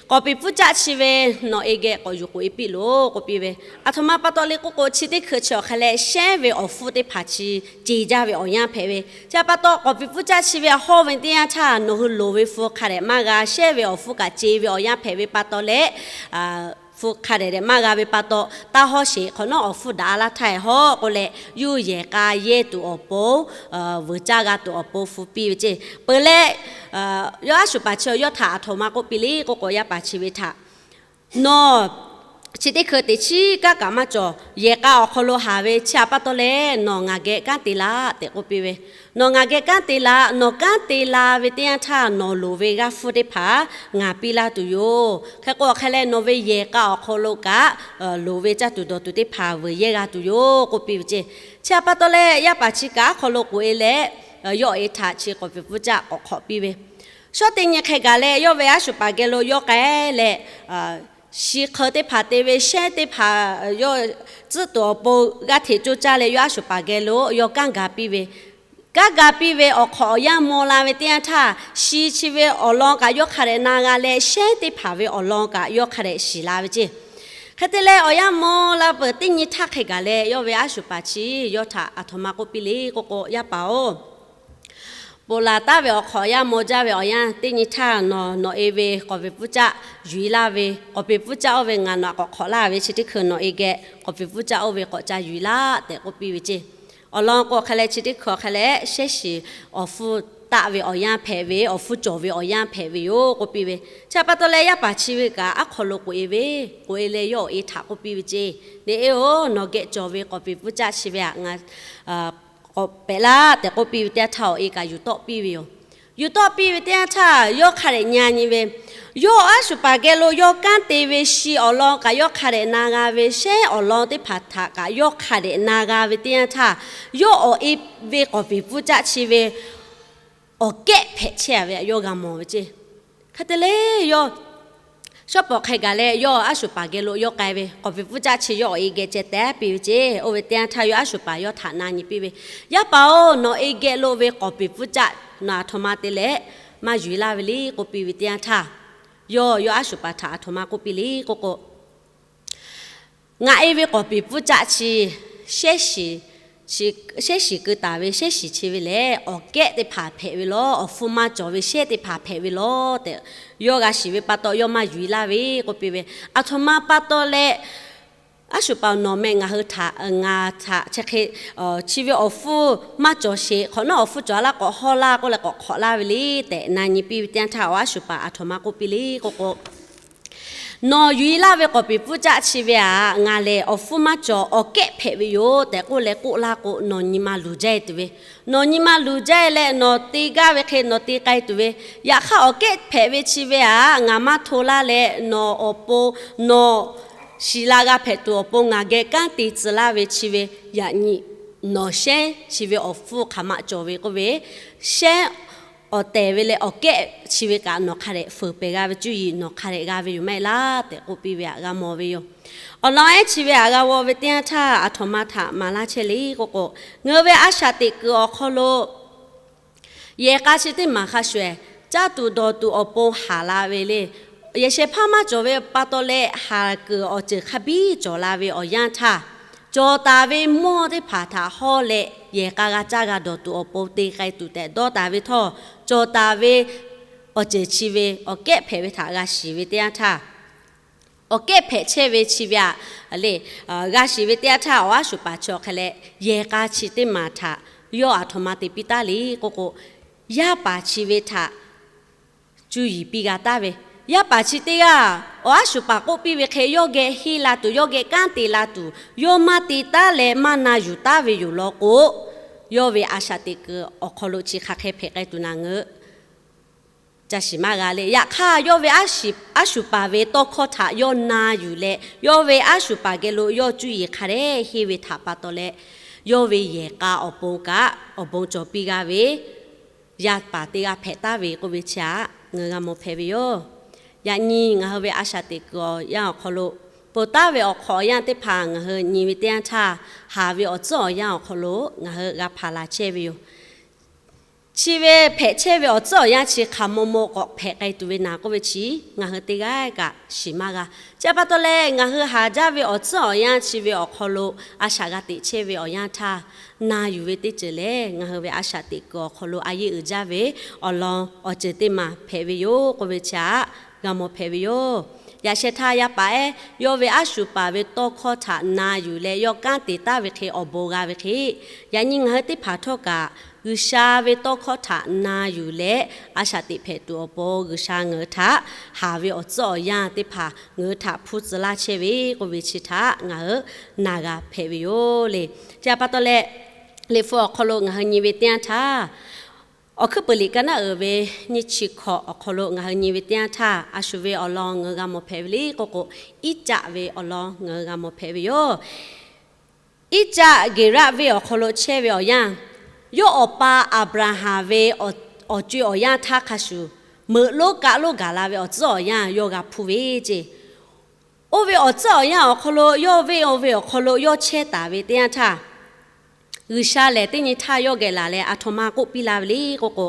k'awꞈ peˍ pfuhˇ caˆ chi ve nawˬ e geh k'awꞈ yuˬ k'oꞈ e piˇ loˬ k'oˆ piˇ ve. Aˬ htoꞈ ma pa taw le k'oˆ k'o, chi teˇ hkui chi awˬ hk'a leh shehˉ ve awˬ hpfuhˇ teˇ hpaˍ chi ce jaˇ ve awˬ yanˇ hpehꞈ ve. Chi htaꞈ pa taw k'awꞈ peˍ pfuhˇ caˆ chi ve hawˇ ve teˇ yanˇ htaˇ nawˬ hui loˍ ve hpu hk'a dehꞈ maˇ g'a, shehˉ ve awˬ hpfuhˇ kaꞈ ce ve awˬ yanˇ hpehꞈ ve pa taw leh, hpu hk'a dehꞈ dehꞈ maˇ g'a ve pa taw, taˇ hawˉ sheˍ hk'awꞈ nawˉ awˬ hpfuhˇ daꞈ a laˇ htaˇ hawˉ k'oˆ leh, yuˇ yehˬ k'a yehˇ tuˬ awˬ pon vuiˬ caˇ g'a tuˬ awˬ pon hpu piˇ ve ce. Peuˬ leh, yawˇ aˉ shuˍ paˍ chi yawˇ htaꞈ aˬ htoꞈ ma k'oˆ piˇ le k'oˆ k'o, yaˇ paˍ chi ve htaꞈ nawˬ chi teˇ hkui teꞈ chiˉ kanˉ kaꞈ maˇ cawˬ. Yehˬ k'a awˬ hk'aw lo haˍ ve chi htaꞈ pa taw leh nawˬ ngaˬ geh kanˉ te laˬ tehꞈ k'oˆ piˇ ve. Nawˬ ngaˬ geh kanˉ te laˬ. Nawˬ kanˉ te la ve teˇ yanˇ htaˇ nawˬ loˍ ve g'aˇ hpfuhˇ teˇ hpaˍ ngaˬ piˇ laˇ tuˬ yoˬ. Hk'e k'o, hk'e leh nawˬ ve yehˬ k'a awˬ hk'aw lo kaꞈ loˍ ve caˇ tuˬ dawˬ tuˬ teˇ hpaˍ vuiˬ yehˇ g'a tuˬ yoˬ k'oˆ piˇ ve ce. Chi htaꞈ pa taw leh yaˇ paˍ chi kaꞈ awˬ hk'aw lo k'oꞈ e leh, yawˇ awˬ e htaꞈ chi k'awꞈ peˍ pfuhˇ caˆ k'awꞈ hk'awꞈ piˇ ve. Shawˉ teˇ nyi hk'e gaˬ leh yawˇ ve aˉ shuˍ paˍ geh lo yawˇ k'ai leh, shi hk'eu teˇ hpaˍ te ve shehˉ teˇ hpaˍ yawˇ tcuhˉ tuˬ awˬ pon g'aˇ hteꞈ coˇ caˇ leh yawˇ aˉ shuˍ paˍ geh lo yawˇ kanˉ ga piˇ ve. Kanˉ ga piˇ ve awˬ hk'awꞈ awˬ yanˇ maw la ve teˇ yanˇ htaˇ, shi chi ve awˬ lawn kaꞈ yawˇ hk'a dehꞈ na g'a leh, shehˉ teˇ hpaˍ ve awˬ lawn kaꞈ yawˇ hk'a dehꞈ shiˍ la ve ce. Hk'e te leh awˬ yanˇ maw la peuˬ teˇ nyi htaˇ hk'e gaˬ leh yawˇ ve aˉ shuˍ paˍ chi yawˇ htaꞈ aˬ htoꞈ ma k'oˆ piˇ le k'oˆ k'o, Yaˇ paˍ-oˬ, ponˬ laˬ taˉ ve awˬ hk'awꞈ yanˇ maw jaˇ ve awˬ yanˇ teˇ nyi htaˇ nawˬ, nawˬ e ve k'awꞈ peˍ pfuhˇ caˆ yuˬ e laˇ ve, k'awꞈ peˍ pfuhˇ caˆ oˇ ve ngaˬ nawˬ htaꞈ k'awꞈ hk'awꞈ laˇ ve chi teˇ hkui nawˬ e geh k'awꞈ peˍ pfuhˇ caˆ oˇ ve k'awꞈ ca yuˬ e laˇ tehꞈ k'oˆ piˇ ve ce. Awˬ lawn k'o hk'e leh chi teˇ hkui awˬ hk'e leh shehˉ shiˍ awˬ hpfuhˇ taˆ ve awˬ yanˇ hpehꞈ ve, awˬ hpfuhˇ cawˬ ve awˬ yanˇ hpehꞈ ve yoˬ k'oˆ piˇ ve. Chi pa taw leh, yaˇ paˍ chi ve kaꞈ aˉ hk'aw lo k'oꞈ e ve, k'oꞈ e leh yawˇ awˬ e htaꞈ k'oˆ piˇ ve ceˇ. Neˇ eˬ-oˬ, nawˬ geh cawˬ ve k'awˍ peˍ pfuhˇ caˆ chi ve aꞈ ngaˬ k'awꞈ pehꞈ laˇ tehꞈ k'oˆ piˇ ve teˇ yanˇ htaˇ, awˬ e kaꞈ yuˬ tawˆ piˇ ve yoˬ. Yuˬ tawˆ piˇ ve teˇ yanˇ htaˇ, yawˇ hk'a dehꞈ nyi nyi ve, yawˇ awˬ aˉ shuˍ paˍ geh lo yawˇ kanˉ te ve shi awˬ lawn kaꞈ yawˇ hk'a dehꞈ na g'a ve, shehˉ awˬ lawn teˇ hpaˍ htaꞈ kaꞈ yawˇ hk'a dehꞈ na g'a ve teˇ yanˇ htaˇ, yawˇ awˬ e ve k'awˍ peˍ pfuhˇ caˆ chi ve awˬ kehˉ hpehꞈ chehˇ ve aꞈ yawˇ g'a mawˬ ve ceˇ. Hk'e te leh, yawˇ shawˉ pawˍ hk'e gaˬ leh yawˇ aˉ shuˍ paˍ geh lo yawˇ k'ai ve, k'awˍ peˍ pfuhˇ caˆ chi yawˇ awˬ e geh ceh tehˉ piˇ ve ceˇ. Oˇ ve teˇ yanˇ htaˇ yawˇ aˉ shuˍ paˍ yawˇ htaꞈ na nyi piˇ ve, Yaˇ paˍ-oˬ, nawˬ e geh lo ve k'awˍ peˍ pfuhˇ caˆ nawˬ aˬ htoꞈ ma te leh maˇ yuˬ e laˇ ve le k'oˆ piˇ ve teˇ yanˇ htaˇ, yawˇ yawˇ aˉ shuˍ paˍ htaꞈ aˬ htoꞈ ma k'oˆ piˇ le k'oˆ k'o, Ngaˬ e ve k'awˍ peˍ pfuhˇ caˆ chi shehˉ shiˍ keu taˍ ve shehˉ shiˍ chi ve lehˬ, awˬ kehˉ teˇ hpaˍ hpehꞈ ve lawˬ. Awˬ hpfuhˇ maˇ cawˬ ve shehˉ teˇ hpaˍ hpehꞈ ve lawˬ tehꞈ, yawˇ g'a shiˍ ve pa taw yawˇ maˇ yuˬ e laˇ ve k'oˆ piˇ ve. Aˬ htoꞈ ma pa taw leh, aˉ shuˍ paˍ-oˬ, nawˬ meh ngaˬ hui htaꞈ, ngaˬ htaꞈ chi hk'e, chi ve awˬ hpfuhˇ maˇ cawˬ sheˍ, hk'awꞈ nawˉ awˬ hpfuhˇ cawˬ laˇ k'awꞈ hawˇ laˇ k'oˆ leh k'awꞈ hk'awꞈ laˇ ve le tehꞈ na nyi piˇ ve teˇ yanˇ htaˇ, awˬ aˉ shuˍ paˍ aˬ htoꞈ ma k'oˆ piˇ le k'oˆ k'o, Nawˬ yuˬ e laˇ ve k'awˍ peˍ pfuhˇ caˆ chi ve aꞈ, ngaˬ lehˬ awˬ hpfuhˇ maˇ cawˬ, awˬ kehˉ hpehꞈ ve yoˬ tehꞈ k'oˆ leh k'oˆ laˇ k'o, nawˬ nyi ma luˬ jaˇ e tuˬ ve, nawˬ nyi ma luˬ jaˇ e leh nawˬ te gaˇ ve hk'e nawˬ te k'ai tuˬ ve, yaꞈ hk'aˇ awˬ kehˉ hpehꞈ ve chi ve aꞈ ngaˬ maˇ hto laˇ leh, nawˬ awˬ pon, nawˬ shiˍ la g'a hpehꞈ tuˬ awˬ pon ngaˬ geh kanˉ te tcuh laˇ ve chi ve, yaꞈ nyi nawˬ shehˉ chi ve awˬ hpfuhˇ hk'aˬ ma cawˬ ve k'oˆ ve, shehˉ awˬ tehˬ ve leh awˬ kehˉ chi ve kaꞈ nawˬ hk'a dehꞈ feuˍ pehˍ g'a ve cuˇ yiˍ nawˬ hk'a dehꞈ g'a ve yoˬ maˇ heˆ laˇ tehꞈ k'oˆ piˇ ve aꞈ g'a mawˬ ve yoˬ. Awˬ lawn ehˉ chi ve aꞈ g'a g'aw ve teˇ yanˇ htaˇ, aˬ htoꞈ ma htaꞈ maˍ laˇ chehˇ le k'oˆ k'o, ngaˬ hui ve a shaꞈ teꞈ kuiˬ awˬ hk'aw lo yehˬ k'a chi teˇ maˬ hk'a shuˍ ehˍ, caˇ tuˬ dawˬ tuˬ awˬ pon haˍ la ve le. Yehˬ shehˍ hpaˇ maˇ cawˬ ve pa taw leh, haˍ kuiˬ awˬ ceuˬ hk'a biˇ cawˬ la ve awˬ yanˇ htaˇ, cawˬ taˍ ve mawˇ teˇ hpaˍ htaꞈ hawˇ leh, yehˬ k'a g'a caˇ g'a dawˬ tuˬ awˬ pon te k'ai tuˬ tehꞈ dawˇ taˍ ve htawˇ, cawˬ taˍ ve awˬ ceuˬ chi ve awˬ kehˉ hpehꞈ ve htaꞈ g'a shiˍ ve teˇ yanˇ htaˇ, awˬ kehˉ hpehꞈ chehˇ ve chi ve aꞈ le, g'a shiˍ ve teˇ yanˇ htaˇ, awˬ aˉ shuˍ paˍ chi awˬ hk'e leh, yehˬ k'a chi teˇ maˬ htaꞈ yawˇ aˬ htoꞈ ma te piˇ taˉ le k'oˆ k'o, yaˇ paˍ chi ve htaꞈ cuˇ yiˍ piˇ g'a taˉ ve, yaˇ paˍ chi teˇ g'aˇ awˬ aˉ shuˍ paˍ k'oˆ piˇ ve hk'e yawˇ geh henˇ la tuˬ, yawˇ geh kanˉ te la tuˬ, yawˇ maˇ te taˉ leh maˇ na yuˬ taˉ ve yoˬ law k'o, yawˇ ve a shaꞈ teꞈ kuiˬ awˬ hk'aw lo chi hk'aˬ hk'e hpehꞈ k'ai tuˬ naˍ ngeuꞈ ca shiˍ maˇ g'a le. Yaꞈ hk'aˇ, yawˇ ve aˉ shuˍ paˍ ve tawˇ hkawˇ htaꞈ yawˇ na yuˬ leh, yawˇ ve aˉ shuˍ paˍ geh lo yawˇ cuˇ yiˍ hk'a dehꞈ henˇ ve htaꞈ pa taw leh, yawˇ ve yehˬ k'a awˬ pon kaꞈ awˬ bon cawˬ piˇ g'a ve, yaˇ paˍ teˇ g'aˇ hpehꞈ taˍ ve k'oˆ ve chi aꞈ ngaˬ hui g'a mawˬ hpehꞈ ve yoˬ. Yaꞈ nyi ngaˬ hui ve a shaꞈ teꞈ kuiˬ awˬ yanˇ awˬ hk'aw lo, ponˬ taˍ ve awˬ hk'awꞈ awˬ yanˇ teˇ hpaˍ ngaˬ hui nyi ve teˇ yanˇ htaˇ, haˍ ve awˬ tcuhˉ awˬ yanˇ awˬ hk'aw lo ngaˬ hui g'a hpaˍ la chehˇ ve yoˬ. Chi ve hpehꞈ chehˇ ve awˬ tcuhˉ awˬ yanˇ chi hk'aˬ maw maw k'awꞈ hpehꞈ k'ai tuˬ ve naˍ k'oˆ ve chi, ngaˬ hui teˇ g'aˇ kaꞈ shiˍ maˇ g'a. Chi pa taw leh, ngaˬ hui haˍ jaˇ ve awˬ tcuhˉ awˬ yanˇ chi ve awˬ hk'aw lo a shaꞈ g'a teꞈ chehˇ ve awˬ yanˇ htaˇ, na yuˬ ve teˇ ceuˬ lehˬ, ngaˬ hui ve a shaꞈ teꞈ kuiˬ awˬ hk'aw lo a yeˇ uiˍ jaˇ ve awˬ lawn awˬ ceuˬ teˇ maˬ hpehꞈ ve yoˬ k'oˆ ve chi aꞈ g'a mawˬ hpehꞈ ve yoˬ. Yaꞈ sheh htaˇ, yaˇ paˍ ehˉ yawˇ ve aˉ shuˍ paˍ ve tawˇ hkawˇ htaꞈ na yuˬ leh yawˇ kanˉ te taˍ ve hk'e awˬ bon g'a ve hk'e, yaꞈ nyi ngaˬ hui teˇ hpaˍ htawˇ kaꞈ G'uiˬsha ve tawˇ hkawˇ htaꞈ na yuˬ leh, a shaꞈ teꞈ hpehꞈ tuˬ awˬ pon G'uiˬsha ngaˬ hui htaꞈ haˍ ve awˬ tcuhˉ awˬ yanˇ teˇ hpaˍ ngaˬ hui htaꞈ hpuˇ tcuh laˇ chehˇ ve k'oˆ ve chi htaꞈ ngaˬ hui na g'a hpehꞈ ve yoˬ le. Chi pa taw leh, Liꞈ hpu awˬ hk'aw lo ngaˬ hui nyi ve teˇ yanˇ htaˇ, Awˬ hkuiˉ puiˍ liꞈ ka naˉ uiˍ ve nyiˇ chi hkawꞈ awˬ hk'aw lo ngaˬ hui nyi ve teˇ yanˇ htaˇ, a shu ve awˬ lawn ngaˬ hui g'a mawˬ hpehꞈ ve le k'oˆ k'o, Iˉcaˆ ve awˬ lawn ngaˬ hui g'a mawˬ hpehꞈ ve yoˬ. Iˉcaˆ Geˍraˆ venˇ awˬ hk'aw lo chehˇ ve awˬ yanˇ, yawˇ awˬ pa Aˍbraˍhanˍ ve awˬ co-e awˬ yanˇ htaˇ hk'a shuˍ, meuꞈ lonˉ kaˆ lonˉ gaˬ la ve awˬ tcuhˉ awˬ yanˇ yawˇ g'a hpuˇ ve ceˇ. Oˇ ve awˬ tcuhˉ awˬ yanˇ awˬ hk'aw lo yawˇ venˇ oˇ ve awˬ hk'aw lo yawˇ chehˇ taˍ ve teˇ yanˇ htaˇ, G'uiˬsha lehˬ teˇ nyi htaˇ yawˇ geh laˬ leh aˬ htoꞈ ma k'oˆ piˇ la ve le k'oˆ k'o,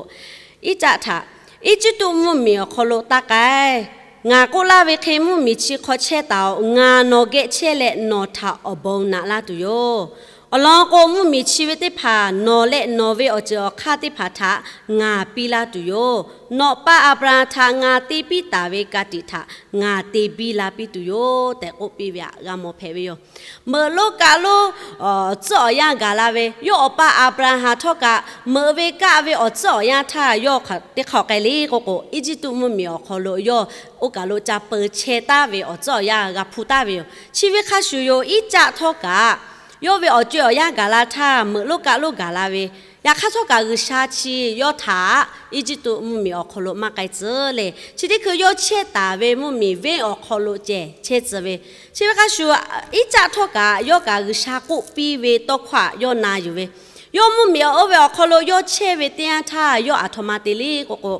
Iˉcaˆ htaꞈ Eˇjiˇtuꞈ mvuhˇmiˬ awˬ hk'aw lo taˇ k'ai. Ngaˬ k'oˆ laˇ ve hk'e mvuhˇmiˬ chi hk'aw chehˇ taˍ-oꞈ. Ngaˬ nawˬ geh chehˇ leh nawˬ htaꞈ awˬ bon naꞈ laˇ tuˬ yoˬ. Awˬ lawn k'o, mvuhˇmiˬ chi ve teˇ hpaˍ nawˬ leh nawˬ ve awˬ ceuˬ awˬ hk'aˇ teˇ hpaˍ htaꞈ ngaˬ piˇ laˇ tuˬ yoˬ. Nawˬ pa Aˍbraˍhanˍ htaꞈ ngaˬ te piˇ taˍ ve ka tiꞈ htaꞈ ngaˬ te biˇ la piˇ tuˬ yoˬ tehꞈ k'oˆ piˇ ve htaꞈ g'a mawˬ hpehꞈ ve yoˬ. Meuꞈ lonˉ kaˆ lonˉ awˬ tcuhˉ awˬ yanˇ gaˬ la ve yawˇ awˬ pa Aˍbraˍhanˍ htawˇ kaꞈ, meuꞈ ve kaˆ ve awˬ tcuhˉ awˬ yanˇ htaˇ yawˇ teˇ hk'aw k'ai le k'oˆ k'o, Eˇjiˇtuꞈ mvuhˇmiˬ awˬ hk'aw lo yawˇ oˇ kaˬ lo ca peu chehˇ taˍ ve awˬ tcuhˉ awˬ yanˇ g'a hpuˇ taˍ ve yoˬ. Chi ve hk'a shuˍ yoˬ, Iˉcaˆ htawˇ kaꞈ yawˇ ve awˬ co-e awˬ yanˇ gaˬ la htaˇ, meuꞈ lonˉ kaˆ lonˉ gaˬ la ve, yaꞈ hk'aˇ htawˇ kaꞈ G'uiˬsha chi yawˇ htaꞈ Eˇjiˇtuꞈ mvuhˇmiˬ awˬ hk'aw lo maˇ k'ai tcuh le. Chi teˇ hkui yawˇ chehˇ taˍ ve mvuhˇmiˬ venˇ awˬ hk'aw lo ceh chehˇ tcuh ve, chi ve hk'a shuˍ, Iˉcaˆ htawˇ kaꞈ yawˇ kaꞈ G'uiˬsha k'oˆ piˇ ve tawˇ hkawˇ htaꞈ yawˇ na yuˬ ve, yawˇ mvuhˇmiˬ oˇ ve awˬ hk'aw lo yawˇ chehˇ ve teˇ yanˇ htaˇ, yawˇ aˬ htoꞈ ma te le k'oˆ k'o,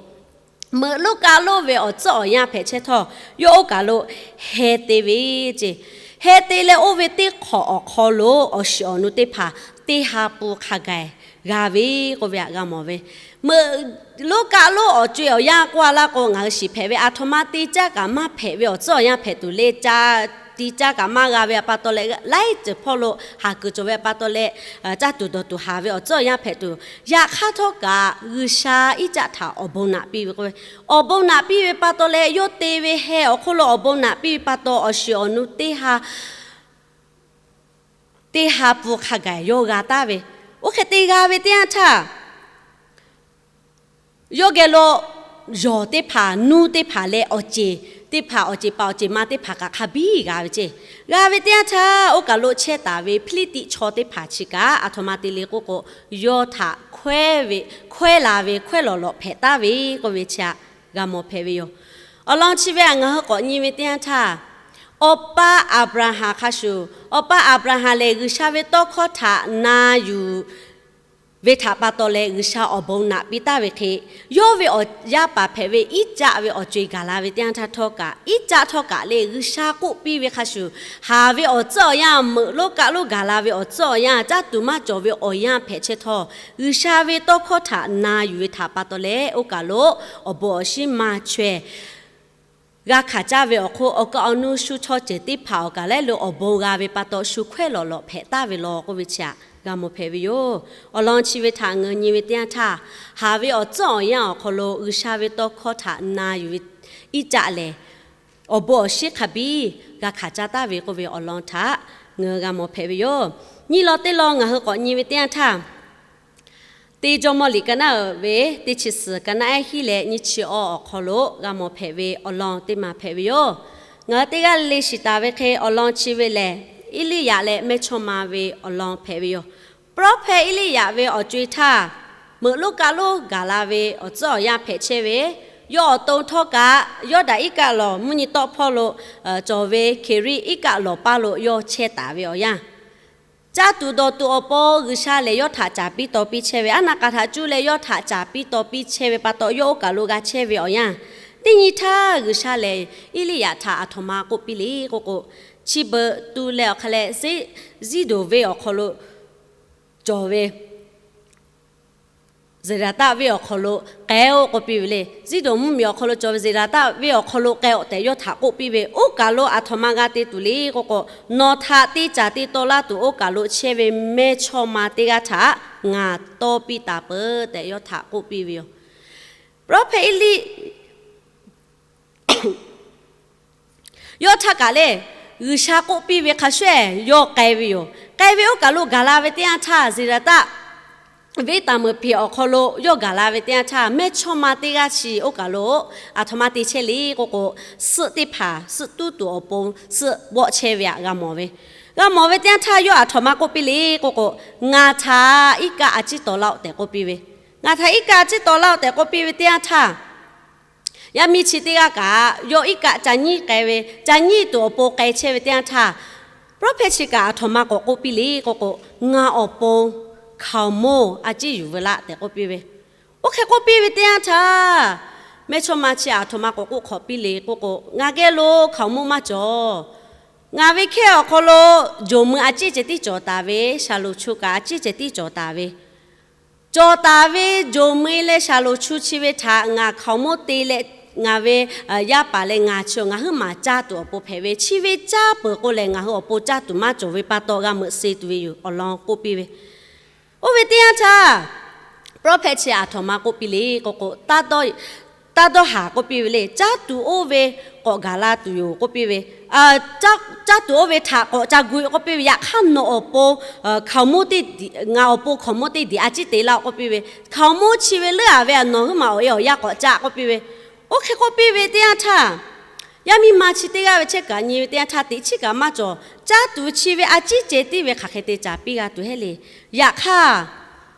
meuꞈ lonˉ kaˆ lonˉ ve awˬ tcuhˉ awˬ yanˇ hpehꞈ chehˇ htawˇ, yawˇ oˇ kaˬ lo heh te ve ceˇ. Heh te leh oˇ ve teˇ hk'awꞈ awˬ hk'aw lo awˬ shiˍ awˬ nu teˇ hpaˍ teˇ ha pun hk'a gaˬ g'a ve k'oˆ ve htaꞈ g'a mawˬ ve. Meuꞈ lonˉ kaˆ lonˉ awˬ co-e awˬ yanˇ k'oˆ a laˇ k'o, ngaˬ hui shiˍ hpehꞈ ve aˬ htoꞈ ma te caˇ kaꞈ maˇ hpehꞈ ve awˬ tcuhˉ awˬ yanˇ hpehꞈ tuˬ le. Ca te caˇ kaꞈ maˇ g'a ve pa taw leh, laiˉ ceuˬ hpawˇ lo haˍ kuiˬ cawˬ ve pa taw leh, caˇ tuˬ dawˬ tuˬ haˍ ve awˬ tcuhˉ awˬ yanˇ hpehꞈ tuˬ, yaꞈ hk'aˇ htawˇ kaꞈ G'uiˬsha Iˉcaˆ htaꞈ awˬ bon naꞈ piˇ ve k'oˆ ve, awˬ bon naꞈ piˇ ve pa taw leh, yawˇ te ve heh awˬ hk'oˆ lo awˬ bon naꞈ piˇ ve pa taw, awˬ shiˍ awˬ nu teˇ ha teˇ ha pun hk'a gaˬ yawˇ g'a taˍ ve. Oˇ hk'e te g'a ve teˇ yanˇ htaˇ, yawˇ geh lo yawˬ teˇ hpaˍ, nuˇ teˇ hpaˍ leh awˬ ceˬ teˇ hpaˍ, awˬ ceˬ paˍ awˬ ceˬ ma teˇ hpaˍ kaꞈ hk'a biˇ g'a ve ceˇ. G'a ve teˇ yanˇ htaˇ, oˇ kaˬ lo chehˇ taˍ ve Hpiˇliˇtiˆ chaw teˇ hpaˍ chi kaꞈ aˬ htoꞈ ma te le k'oˆ k'o, yawˇ htaꞈ hkawehˇ ve, hkawehˇ la ve, hkawehˇ lawˬ lawꞈ hpehꞈ taˍ ve k'oˆ ve chi htaꞈ g'a mawˬ hpehꞈ ve yoˬ. Awˬ lawn chi ve htaꞈ ngaˬ hui k'awꞈ nyi ve teˇ yanˇ htaˇ, awˬ pa Aˍbraˍhanˍ hk'a shuˍ, awˬ pa Aˍbraˍhanˍ lehˬ G'uiˬsha ve tawˇ hkawˇ htaꞈ na yuˬ ve htaꞈ pa taw leh G'uiˬsha awˬ bon naꞈ piˇ taˍ ve hk'e, yawˇ ve awˬ yaˇ paˍ hpehꞈ ve Iˉcaˆ ve awˬ co-e gaˬ la ve teˇ yanˇ htaˇ htawˇ kaꞈ, Iˉcaˆ htawˇ kaꞈ le G'uiˬsha k'oˆ piˇ ve hk'a shuˍ, haˍ ve awˬ tcuhˉ awˬ yanˇ, meuꞈ lonˉ kaˆ lonˉ gaˬ la ve awˬ tcuhˉ awˬ yanˇ, caˇ tuˬ maˇ cawˬ ve awˬ yanˇ hpehꞈ chehˇ htawˇ, G'uiˬsha ve tawˇ hkawˇ htaꞈ na yuˬ ve htaꞈ pa taw leh, oˇ kaˬ lo awˬ bon awˬ shinˉ ma chaweh g'a hkanˍ caˇ ve awˬ hk'oˆ, awˬ kaˍ awˬ nu shu chaw ceuˬ teˇ hpaˍ awˬ kaˍ lehˉ lo awˬ bon g'a ve pa taw, shu hkawehˇ lawˬ lawꞈ hpehꞈ taˍ ve law k'oˆ ve chi htaꞈ g'a mawˬ hpehꞈ ve yoˬ. Awˬ lawn chi ve htaꞈ ngaˬ hui nyi ve teˇ yanˇ htaˇ, haˍ ve awˬ tcuhˉ awˬ yanˇ awˬ hk'aw lo G'uiˬsha ve tawˇ hkawˇ htaꞈ na yuˬ ve Iˉcaˆ lehˬ, awˬ bon awˬ shinˉ hk'a biˇ g'a hkanˍ caˇ taˍ ve k'oˆ ve awˬ lawn htaꞈ ngaˬ hui g'a mawˬ hpehꞈ ve yoˬ. Nyiˇ lawn teˇ lawn ngaˬ hui k'awꞈ nyi ve teˇ yanˇ htaˇ, teˇ Jawˇmawˇ liꞈ ka naˉ uiˍ ve teˇ chi suhˍ ka naˉ ehˉ hiˉ leh nyiˇ chi awˇ awˬ hk'aw lo g'a mawˬ hpehꞈ ve awˬ lawn teˇ ma hpehꞈ ve yoˬ. Ngaˬ hui teˇ g'aˇ le shiˍ taˍ ve hk'e, awˬ lawn chi ve lehˬ, Eˇliˇyaꞈ leh mehˇchawˇma ve awˬ lawn hpehꞈ ve yoˬ. Prophet Eˇliˇyaꞈ ve awˬ co-e htaˇ, meuꞈ lonˉ kaˆ lonˉ gaˬ la ve awˬ tcuhˉ awˬ yanˇ hpehꞈ chehˇ ve, yawˇ awˬ to htawˇ kaꞈ Yawˇdanˍ iˉ kaˆ lawˬ mvuhˇ nyi tawˆ hpawˇ lo cawˬ ve Hkeˍriˆ iˉ kaˆ lawˬ paˇ lo yawˇ chehˇ taˍ ve awˬ yanˇ, caˇ tuˬ dawˬ tuˬ awˬ pon G'uiˬsha lehˬ yawˇ htaꞈ caˍ piˇ taw piˇ chehˇ ve, aˉ naˆ k'a htaꞈ cuˇ leh yawˇ htaꞈ caˍ piˇ taw piˇ chehˇ ve pa taw, yawˇ oˇ kaˬ lo g'a chehˇ ve awˬ yanˇ, teˇ nyi htaˇ G'uiˬsha lehˬ Eˇliˇyaꞈ htaꞈ aˬ htoꞈ ma k'oˆ piˇ le k'oˆ k'o, chi beuꞈ tu leh awˬ hk'a leh Ziˉdonˍ venˇ awˬ hk'aw lo cawˬ ve Zeˍraˍtaˆ venˇ awˬ hk'aw lo k'ai-oˆ k'oˆ piˇ ve le. Ziˉdonˍ mvuhˇmiˬ awˬ hk'aw lo cawˬ ve Zeˍraˍtaˆ venˇ awˬ hk'aw lo k'ai-oˆ tehꞈ yawˇ htaꞈ k'oˆ piˇ ve, oˇ kaˬ lo aˬ htoꞈ ma g'a te tuˬ le k'oˆ k'o, nawˬ htaꞈ te caˍ te taw laˇ tuˬ oˇ kaˬ lo chehˇ ve mehˇchawˇma teˇ g'aˇ htaꞈ ngaˬ tawˇ piˇ taˍ peuˬ tehꞈ yawˇ htaꞈ k'oˆ piˇ ve yoˬ. Prophet Eˇliˇyaꞈ yawˇ htaˇ kaꞈ le, G'uiˬsha k'oˆ piˇ ve hk'a shuˍ yawˇ k'ai ve yoˬ. K'ai ve oˇ kaˬ lo gaˬ la ve teˇ yanˇ htaˇ, Zeˍraˍtaˆ venˇ taˍ meuˍ hpeꞈ awˬ hk'aw lo yawˇ gaˬ la ve teˇ yanˇ htaˇ, mehˇchawˇma teˇ g'aˇ chi oˇ kaˬ lo aˬ htoꞈ ma te chehˇ le k'oˆ k'o, suhˆ teˇ hpaˍ, suhˆ tuˉ tuˬ awˬ pon suhˆ bawˆ chehˇ ve htaꞈ g'a mawˬ ve. G'a mawˬ ve teˇ yanˇ htaˇ yawˇ aˬ htoꞈ ma k'oˆ piˇ le k'oˆ k'o, ngaˬ htaꞈ iˉ kaˆ a ciˉ taw laˇ-oˆ tehꞈ k'oˆ piˇ ve. Ngaˬ htaꞈ iˉ kaˆ a ciˉ taw laˇ-oˆ tehꞈ k'oˆ piˇ ve teˇ yanˇ htaˇ, yaˇ miˇ chi teˇ g'aˇ kaꞈ yawˇ iˉ kaˆ ca nyiˉ k'ai ve, ca nyiˉ tuˬ awˬ pon k'ai chehˇ ve teˇ yanˇ htaˇ, prophet chi kaꞈ aˬ htoꞈ ma k'awꞈ k'oˆ piˇ le k'oˆ k'o, ngaˬ awˬ pon hkaoˍmonˇ a ciˉ yuˬ veu laˇ tehꞈ k'oˆ piˇ ve. Oˇ hk'e k'oˆ piˇ ve teˇ yanˇ htaˇ, mehˇchawˇma chi aˬ htoꞈ ma k'awꞈ k'oˆ hk'awꞈ piˇ le k'oˆ k'o, ngaˬ geh lo hkaoˍmonˇ maˇ cawˬ. Ngaˬ ve hkehˇ awˬ hk'aw lo joˬ mui a ciˉ ceh tiˉ cawˬ taˍ ve, shaˍlonˍ chu kaꞈ a ciˉ ceh tiˉ cawˬ taˍ ve, cawˬ taˍ ve joˬ mui leh shaˍlonˍ chu chi ve htaꞈ ngaˬ hkaoˍmonˇ te leh Ngaˬ ve yaˇ paˍ leh ngaˬ chi ngaˬ huiˉ maˬ caˇ tuˬ awˬ pon hpehꞈ ve, chi ve caˇ peuˬ k'o lehˬ ngaˬ hui awˬ pon caˇ tuˬ maˇ cawˬ ve pa taw g'a meuꞈ se tuˬ ve yoˬ awˬ lawn k'oˆ piˇ ve. Oˇ ve teˇ yanˇ htaˇ, prophet chi aˬ htoꞈ ma k'oˆ piˇ le k'o k'o, taˇ dawˇ haˍ k'oˆ piˇ ve le. Caˇ tuˬ oˇ ve k'awꞈ gaˬ la tuˬ yoˬ k'oˆ piˇ ve. Caˇ tuˬ oˇ ve htaꞈ k'awꞈ ca gu-e k'oˆ piˇ ve. Yaꞈ hk'aˇ nawˬ awˬ pon, ngaˬ awˬ pon hkaoˍmonˇ teˇ diˬ a ciˉ te laˇ-oˆ k'oˆ piˇ ve. Hkaoˍmonˇ chi ve leuˉ-a ve nawˬ huiˉ maˬ awˬ e awˬ yanˇ k'awꞈ caˇ k'oˆ piˇ ve. Oˇ hk'e k'oˆ piˇ ve teˇ yanˇ htaˇ, yaˇ miˇ ma chi teˇ g'aˇ ve chehˇ kaꞈ nyi ve teˇ yanˇ htaˇ teꞈ chiˉ kaꞈ maˇ cawˬ. Caˇ tuˬ chi ve a ciˉ ceh tiˉ ve hk'aˬ hk'e te caˍ piˇ g'a tuˬ heˆ le. Yaꞈ hk'aˇ,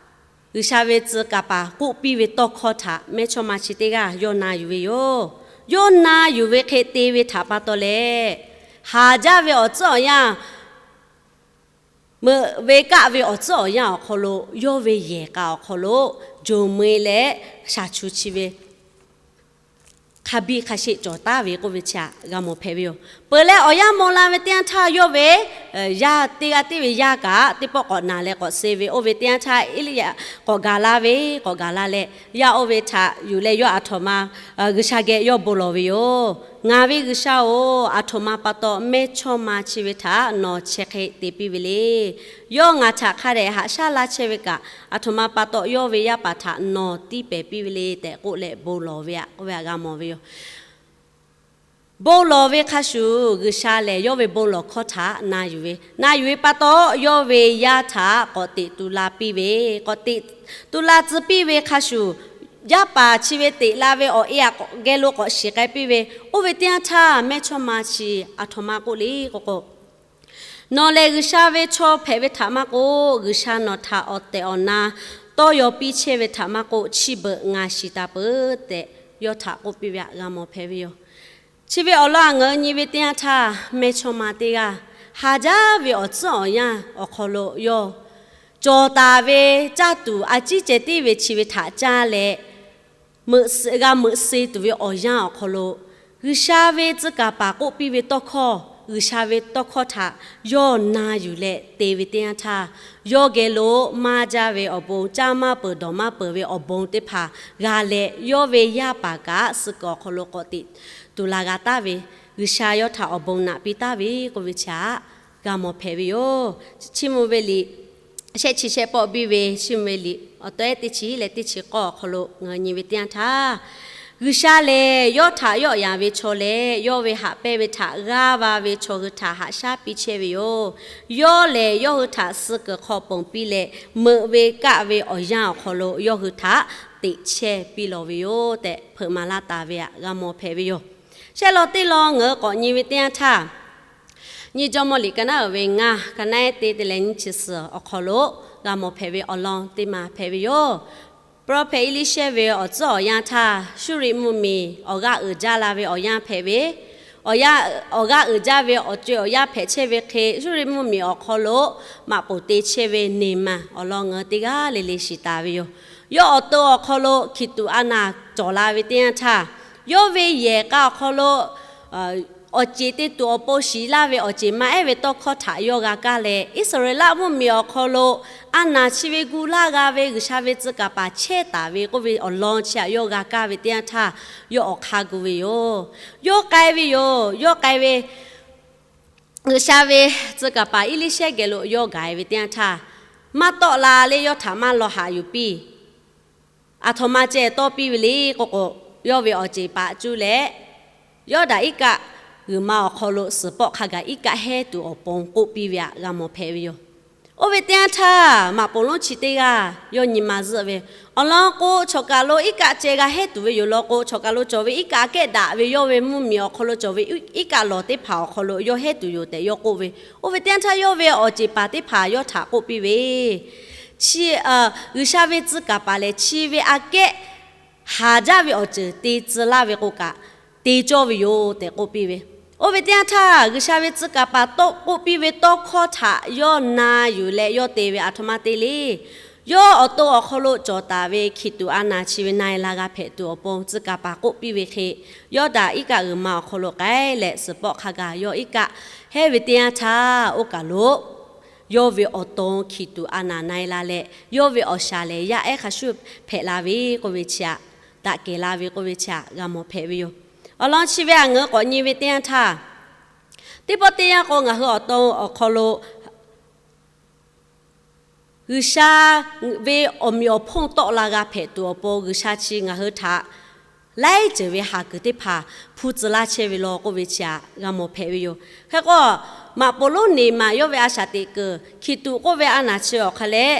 G'uiˬsha ve tcuh kaˍ paˍ k'oˆ piˇ ve tawˇ hkawˇ htaꞈ mehˇchawˇma chi teˇ g'aˇ yawˇ na yuˬ ve yoˬ. Yawˇ na yuˬ ve hk'e te ve htaꞈ pa taw leh, haˍ jaˇ ve awˬ tcuhˉ awˬ yanˇ, meuꞈ ve kaˆ ve awˬ tcuhˉ awˬ yanˇ awˬ hk'aw lo yawˇ ve yehˬ k'a awˬ hk'aw lo joˬ mui leh shaˍ chu chi ve hk'a biˇ hk'a sheˆ cawˬ taˍ ve k'oˆ ve chi htaꞈ g'a mawˬ hpehꞈ ve yoˬ. Peuˬ leh awˬ yanˇ maw la ve teˇ yanˇ htaˇ yawˇ ve yaˇ teˇ g'aˇ tiˉ ve yaˇ kaꞈ teˇ pawˆ k'awꞈ naˬ leh k'awꞈ suh ve. Oˇ ve teˇ yanˇ htaˇ Eˇliˇyaꞈ k'awꞈ gaˬ la ve, k'awꞈ gaˬ la leh yaˇ oˇ ve htaꞈ yuˬ leh yawˇ aˬ htoꞈ ma G'uiˬsha geh yawˇ bon lawˬ ve yoˬ. Ngaˬ ve G'uiˬsha-oˬ, aˬ htoꞈ ma pa taw mehˇchawˇma chi ve htaꞈ nawˬ chehˇ hk'e te piˇ ve le. Yawˇ ngaˬ htaꞈ hk'a dehꞈ haꞈ shaˉ laˇ chehˇ ve kaꞈ, aˬ htoꞈ ma pa taw yawˇ ve yaˇ paˍ htaꞈ nawˬ tiˇ pehˍ piˇ ve le tehꞈ k'oˆ leh bon lawˬ ve aꞈ k'oˆ ve htaꞈ g'a mawˬ ve yoˬ. Bon lawˬ ve hk'a shuˍ, G'uiˬsha lehˬ yawˇ ve bon lawˬ hkawˇ htaꞈ na yuˬ ve, na yuˬ ve pa taw, yawˇ ve yaˇ htaꞈ k'awꞈ teꞈ tu la piˇ ve, k'awꞈ teꞈ tu la tcuh piˇ ve hk'a shuˍ, yaˇ paˍ chi ve teꞈ la ve awˬ e aꞈ geh lo k'awꞈ shiˍ k'ai piˇ ve. Oˇ ve teˇ yanˇ htaˇ mehˇchawˇma chi aˬ htoꞈ ma k'oˆ le k'o k'o, Nawˬ lehˬ G'uiˬsha ve chaw hpehꞈ ve htaꞈ maˇ k'oˆ, G'uiˬsha nawˬ htaꞈ awˬ tehˬ awˬ na tawˇ yaw piˇ chehˇ ve htaꞈ maˇ k'oˆ, chi beuꞈ ngaˬ shiˍ taˍ peuˬ tehꞈ yawˇ htaꞈ k'oˆ piˇ ve htaꞈ g'a mawˬ hpehꞈ ve yoˬ. Chi ve awˬ lawn ngaˬ hui nyi ve teˇ yanˇ htaˇ, mehˇchawˇma teˇ g'aˇ haˍ jaˇ ve awˬ tcuhˉ awˬ yanˇ awˬ hk'aw lo yawˇ cawˬ taˍ ve caˇ tuˬ a ciˉ ceh tiˉ ve chi ve htaꞈ caˇ leh, g'a meuꞈ se tuˬ ve awˬ yanˇ awˬ hk'aw lo, G'uiˬsha ve tcuh kaˍ paˍ k'oˆ piˇ ve tawˇ hkawˇ, G'uiˬsha ve tawˇ hkawˇ htaꞈ yawˇ na yuˬ leh te ve teˇ yanˇ htaˇ, yawˇ geh lo maˇ jaˇ ve awˬ bon, caˇ maˇ peuˬ dawˬ maˇ peuˬ ve awˬ bon teˇ hpaˍ g'a leh, yawˇ ve yaˇ paˍ kaꞈ suh kuiˬ awˬ hk'aw lo k'awꞈ teꞈ tuˬ la g'a taˍ ve, G'uiˬsha yawˇ htaꞈ awˬ bon naꞈ piˇ taˍ ve k'oˆ ve chi htaꞈ g'a mawˬ hpehꞈ ve yoˬ. Chiˇ mvuh ve liꞈ, shehˆ chi shehˆ pawˆ biˇ ve chiˇ mvuh ve liꞈ awˬ tawehˉ teˇ chi leh teˇ chi k'awˇ awˬ hk'aw lo ngaˬ hui nyi ve teˇ yanˇ htaˇ, G'uiˬsha lehˬ yawˇ htaꞈ yawˆ yan ve chaw leh yawˇ ve haꞈ pehnˇ ve htaꞈ g'aˇ va ve chaw hui htaꞈ haꞈ shaˉ piˇ chehˇ ve yoˬ. Yawˇ lehˬ yawˇ hui htaꞈ suh kuiˬ hk'aw ponˬ piˇ leh, meuꞈ ve kaˆ ve awˬ yanˇ awˬ hk'aw lo yawˇ hui htaꞈ teꞈ chehˇ piˇ lawˬ ve yoˬ tehꞈ hpeuꞈ maˍ laˇ taˍ ve htaꞈ g'a mawˬ hpehꞈ ve yoˬ. Shehˆ lawn teˇ lawn ngaˬ hui k'awꞈ nyi ve teˇ yanˇ htaˇ, Nyiˇ Jawˇmawˇ liꞈ ka naˉ uiˍ ve ngaˇ, ka naˉ eˉ teˇ te leh nyiˇ chi suhˍ awˬ hk'aw lo g'a mawˬ hpehꞈ ve awˬ lawn teˇ ma hpehꞈ ve yoˬ. Prophet Eˇliˇshehˇ ve awˬ tcuhˉ awˬ yanˇ htaˇ, Suˇriˆ mvuhˇmiˬ awˬ g'aˇ uiˍ jaˇ la ve awˬ yanˇ hpehꞈ ve, awˬ g'aˇ uiˍ jaˇ ve awˬ co e awˬ yanˇ hpehꞈ chehˇ ve hk'e, Suˇriˆ mvuhˇmiˬ awˬ hk'aw lo maꞈ poˍ te chehˇ ve Neˍmanˍ awˬ lawn ngaˬ hui teˇ g'aˇ le le shiˍ taˍ ve yoˬ. Yawˇ awˬ to awˬ hk'aw lo hkiˬ tuꞈ a naˍ cawˬ la ve teˇ yanˇ htaˇ, yawˇ ve yehˬ k'a awˬ hk'aw lo awˬ ceˬ te tuˬ awˬ pon shiˍ laˇ ve awˬ ceˬ maˇ ehˉ ve tawˇ hkawˇ htaꞈ yawˇ g'a kaˇ leh, Iˉsaˍreˍlaˆ mvuhˇmiˬ awˬ hk'aw lo a naˍ chi ve gu laˇ g'a ve G'uiˬsha ve tcuh kaˍ paˍ chehˇ taˍ ve k'oˆ ve awˬ lawn chi htaꞈ yawˇ g'a kaˇ ve teˇ yanˇ htaˇ, yawˇ awˬ hk'aˇ gu ve yoˬ. Yawˇ k'ai ve yoˬ. Yawˇ k'ai ve G'uiˬsha ve tcuh kaˍ paˍ Eˇliˇshehˇ geh lo yawˇ gaˬ e ve teˇ yanˇ htaˇ, maˇ tawˆ la leh yawˇ htaꞈ maˇ law haꞈ yuˬ piˇ. Aˬ htoꞈ ma ceh tawˇ piˇ ve le k'o k'o, yawˇ ve awˬ ceˬ paˍ cuˇ leh, Yawˇdanˍ iˉ kaˆ g'uiˬ ma awˬ hk'aw lo suhˍ pawˆ hk'a gaˬ iˉ kaˆ hehˉ tuˬ awˬ pon k'oˆ piˇ ve htaꞈ g'a mawˬ hpehꞈ ve yoˬ. Oˇ ve teˇ yanˇ htaˇ, maꞈ poˍ lonˉ chi teˇ g'aˇ yawˇ nyi ma zuhˆ ve, awˬ lawn k'o, chawˬ kaˬ lo iˉ kaˆ ceh g'a hehˉ tuˬ ve yoˬ law k'o, chawˬ kaˬ lo cawˬ ve iˉ kaˆ kehˉ daꞈ ve yawˇ ve mvuhˇmiˬ awˬ hk'aw lo cawˬ ve iˉ kaˆ lawˬ teˇ hpaˍ awˬ hk'aw lo yawˇ hehˉ tuˬ yoˬ tehꞈ yawˇ k'oˆ ve. Oˇ ve teˇ yanˇ htaˇ yawˇ ve awˬ ceˬ paˍ teˇ hpaˍ yawˇ htaꞈ k'oˆ piˇ ve, Chi, G'uiˬsha ve tcuh kaˍ paˍ lehˬ, chi ve aꞈ kehˉ haˍ jaˇ ve awˬ ceuˬ te tcuh laˇ ve k'o kaꞈ, te cawˇ ve yoˬ tehꞈ k'oˆ piˇ ve. Oˇ ve teˇ yanˇ htaˇ, G'uiˬsha ve tcuh kaˍ paˍ tawˆ k'oˆ piˇ ve tawˇ hkawˇ htaꞈ yawˇ na yuˬ leh yawˇ te ve aˬ htoꞈ ma te le. Yawˇ awˬ to awˬ hk'aw lo cawˬ taˍ ve hkiˬ tuꞈ a naˍ chi ve na e la g'a hpehꞈ tuˬ awˬ pon tcuh kaˍ paˍ k'oˆ piˇ ve hk'e, Yawˇdanˍ iˉ kaˆ g'uiˬ ma awˬ hk'aw lo k'ai leh, suhˍ pawˆ hk'a gaˬ yawˇ iˉ kaˆ hehˉ ve teˇ yanˇ htaˇ, oˇ kaˬ lo yawˇ ve awˬ to hkiˬ tuꞈ a naˍ na e la leh, yawˇ ve awˬ shaˍ lehˬ yaˇ ehˉ hk'a shuˍ hpehꞈ la ve k'oˆ ve chi aꞈ, daꞈ kehˬ la ve k'oˆ ve chi htaꞈ g'a mawˬ hpehꞈ ve yoˬ. Awˬ lawn chi ve htaꞈ ngaˬ hui k'awꞈ nyi ve teˇ yanˇ htaˇ, teˇ pawˆ teˇ yanˇ k'o ngaˬ hui awˬ to awˬ hk'aw lo G'uiˬsha ve awˬ meꞈ awˬ hponˇ tawˆ la g'a hpehꞈ tuˬ awˬ pon G'uiˬsha chi ngaˬ hui htaꞈ laiˉ ceuˬ ve haˍ kuiˬ teˇ hpaˍ hpu tcuh laˇ chehˇ ve law k'oˆ ve chi htaꞈ g'a mawˬ hpehꞈ ve yoˬ. Hk'e k'o, maꞈ poˍ lonˉ neˍ maꞈ yawˇ ve a shaꞈ teꞈ kuiˬ hkiˬ tuꞈ k'oˆ ve a naˬ chi awˬ hk'a leh,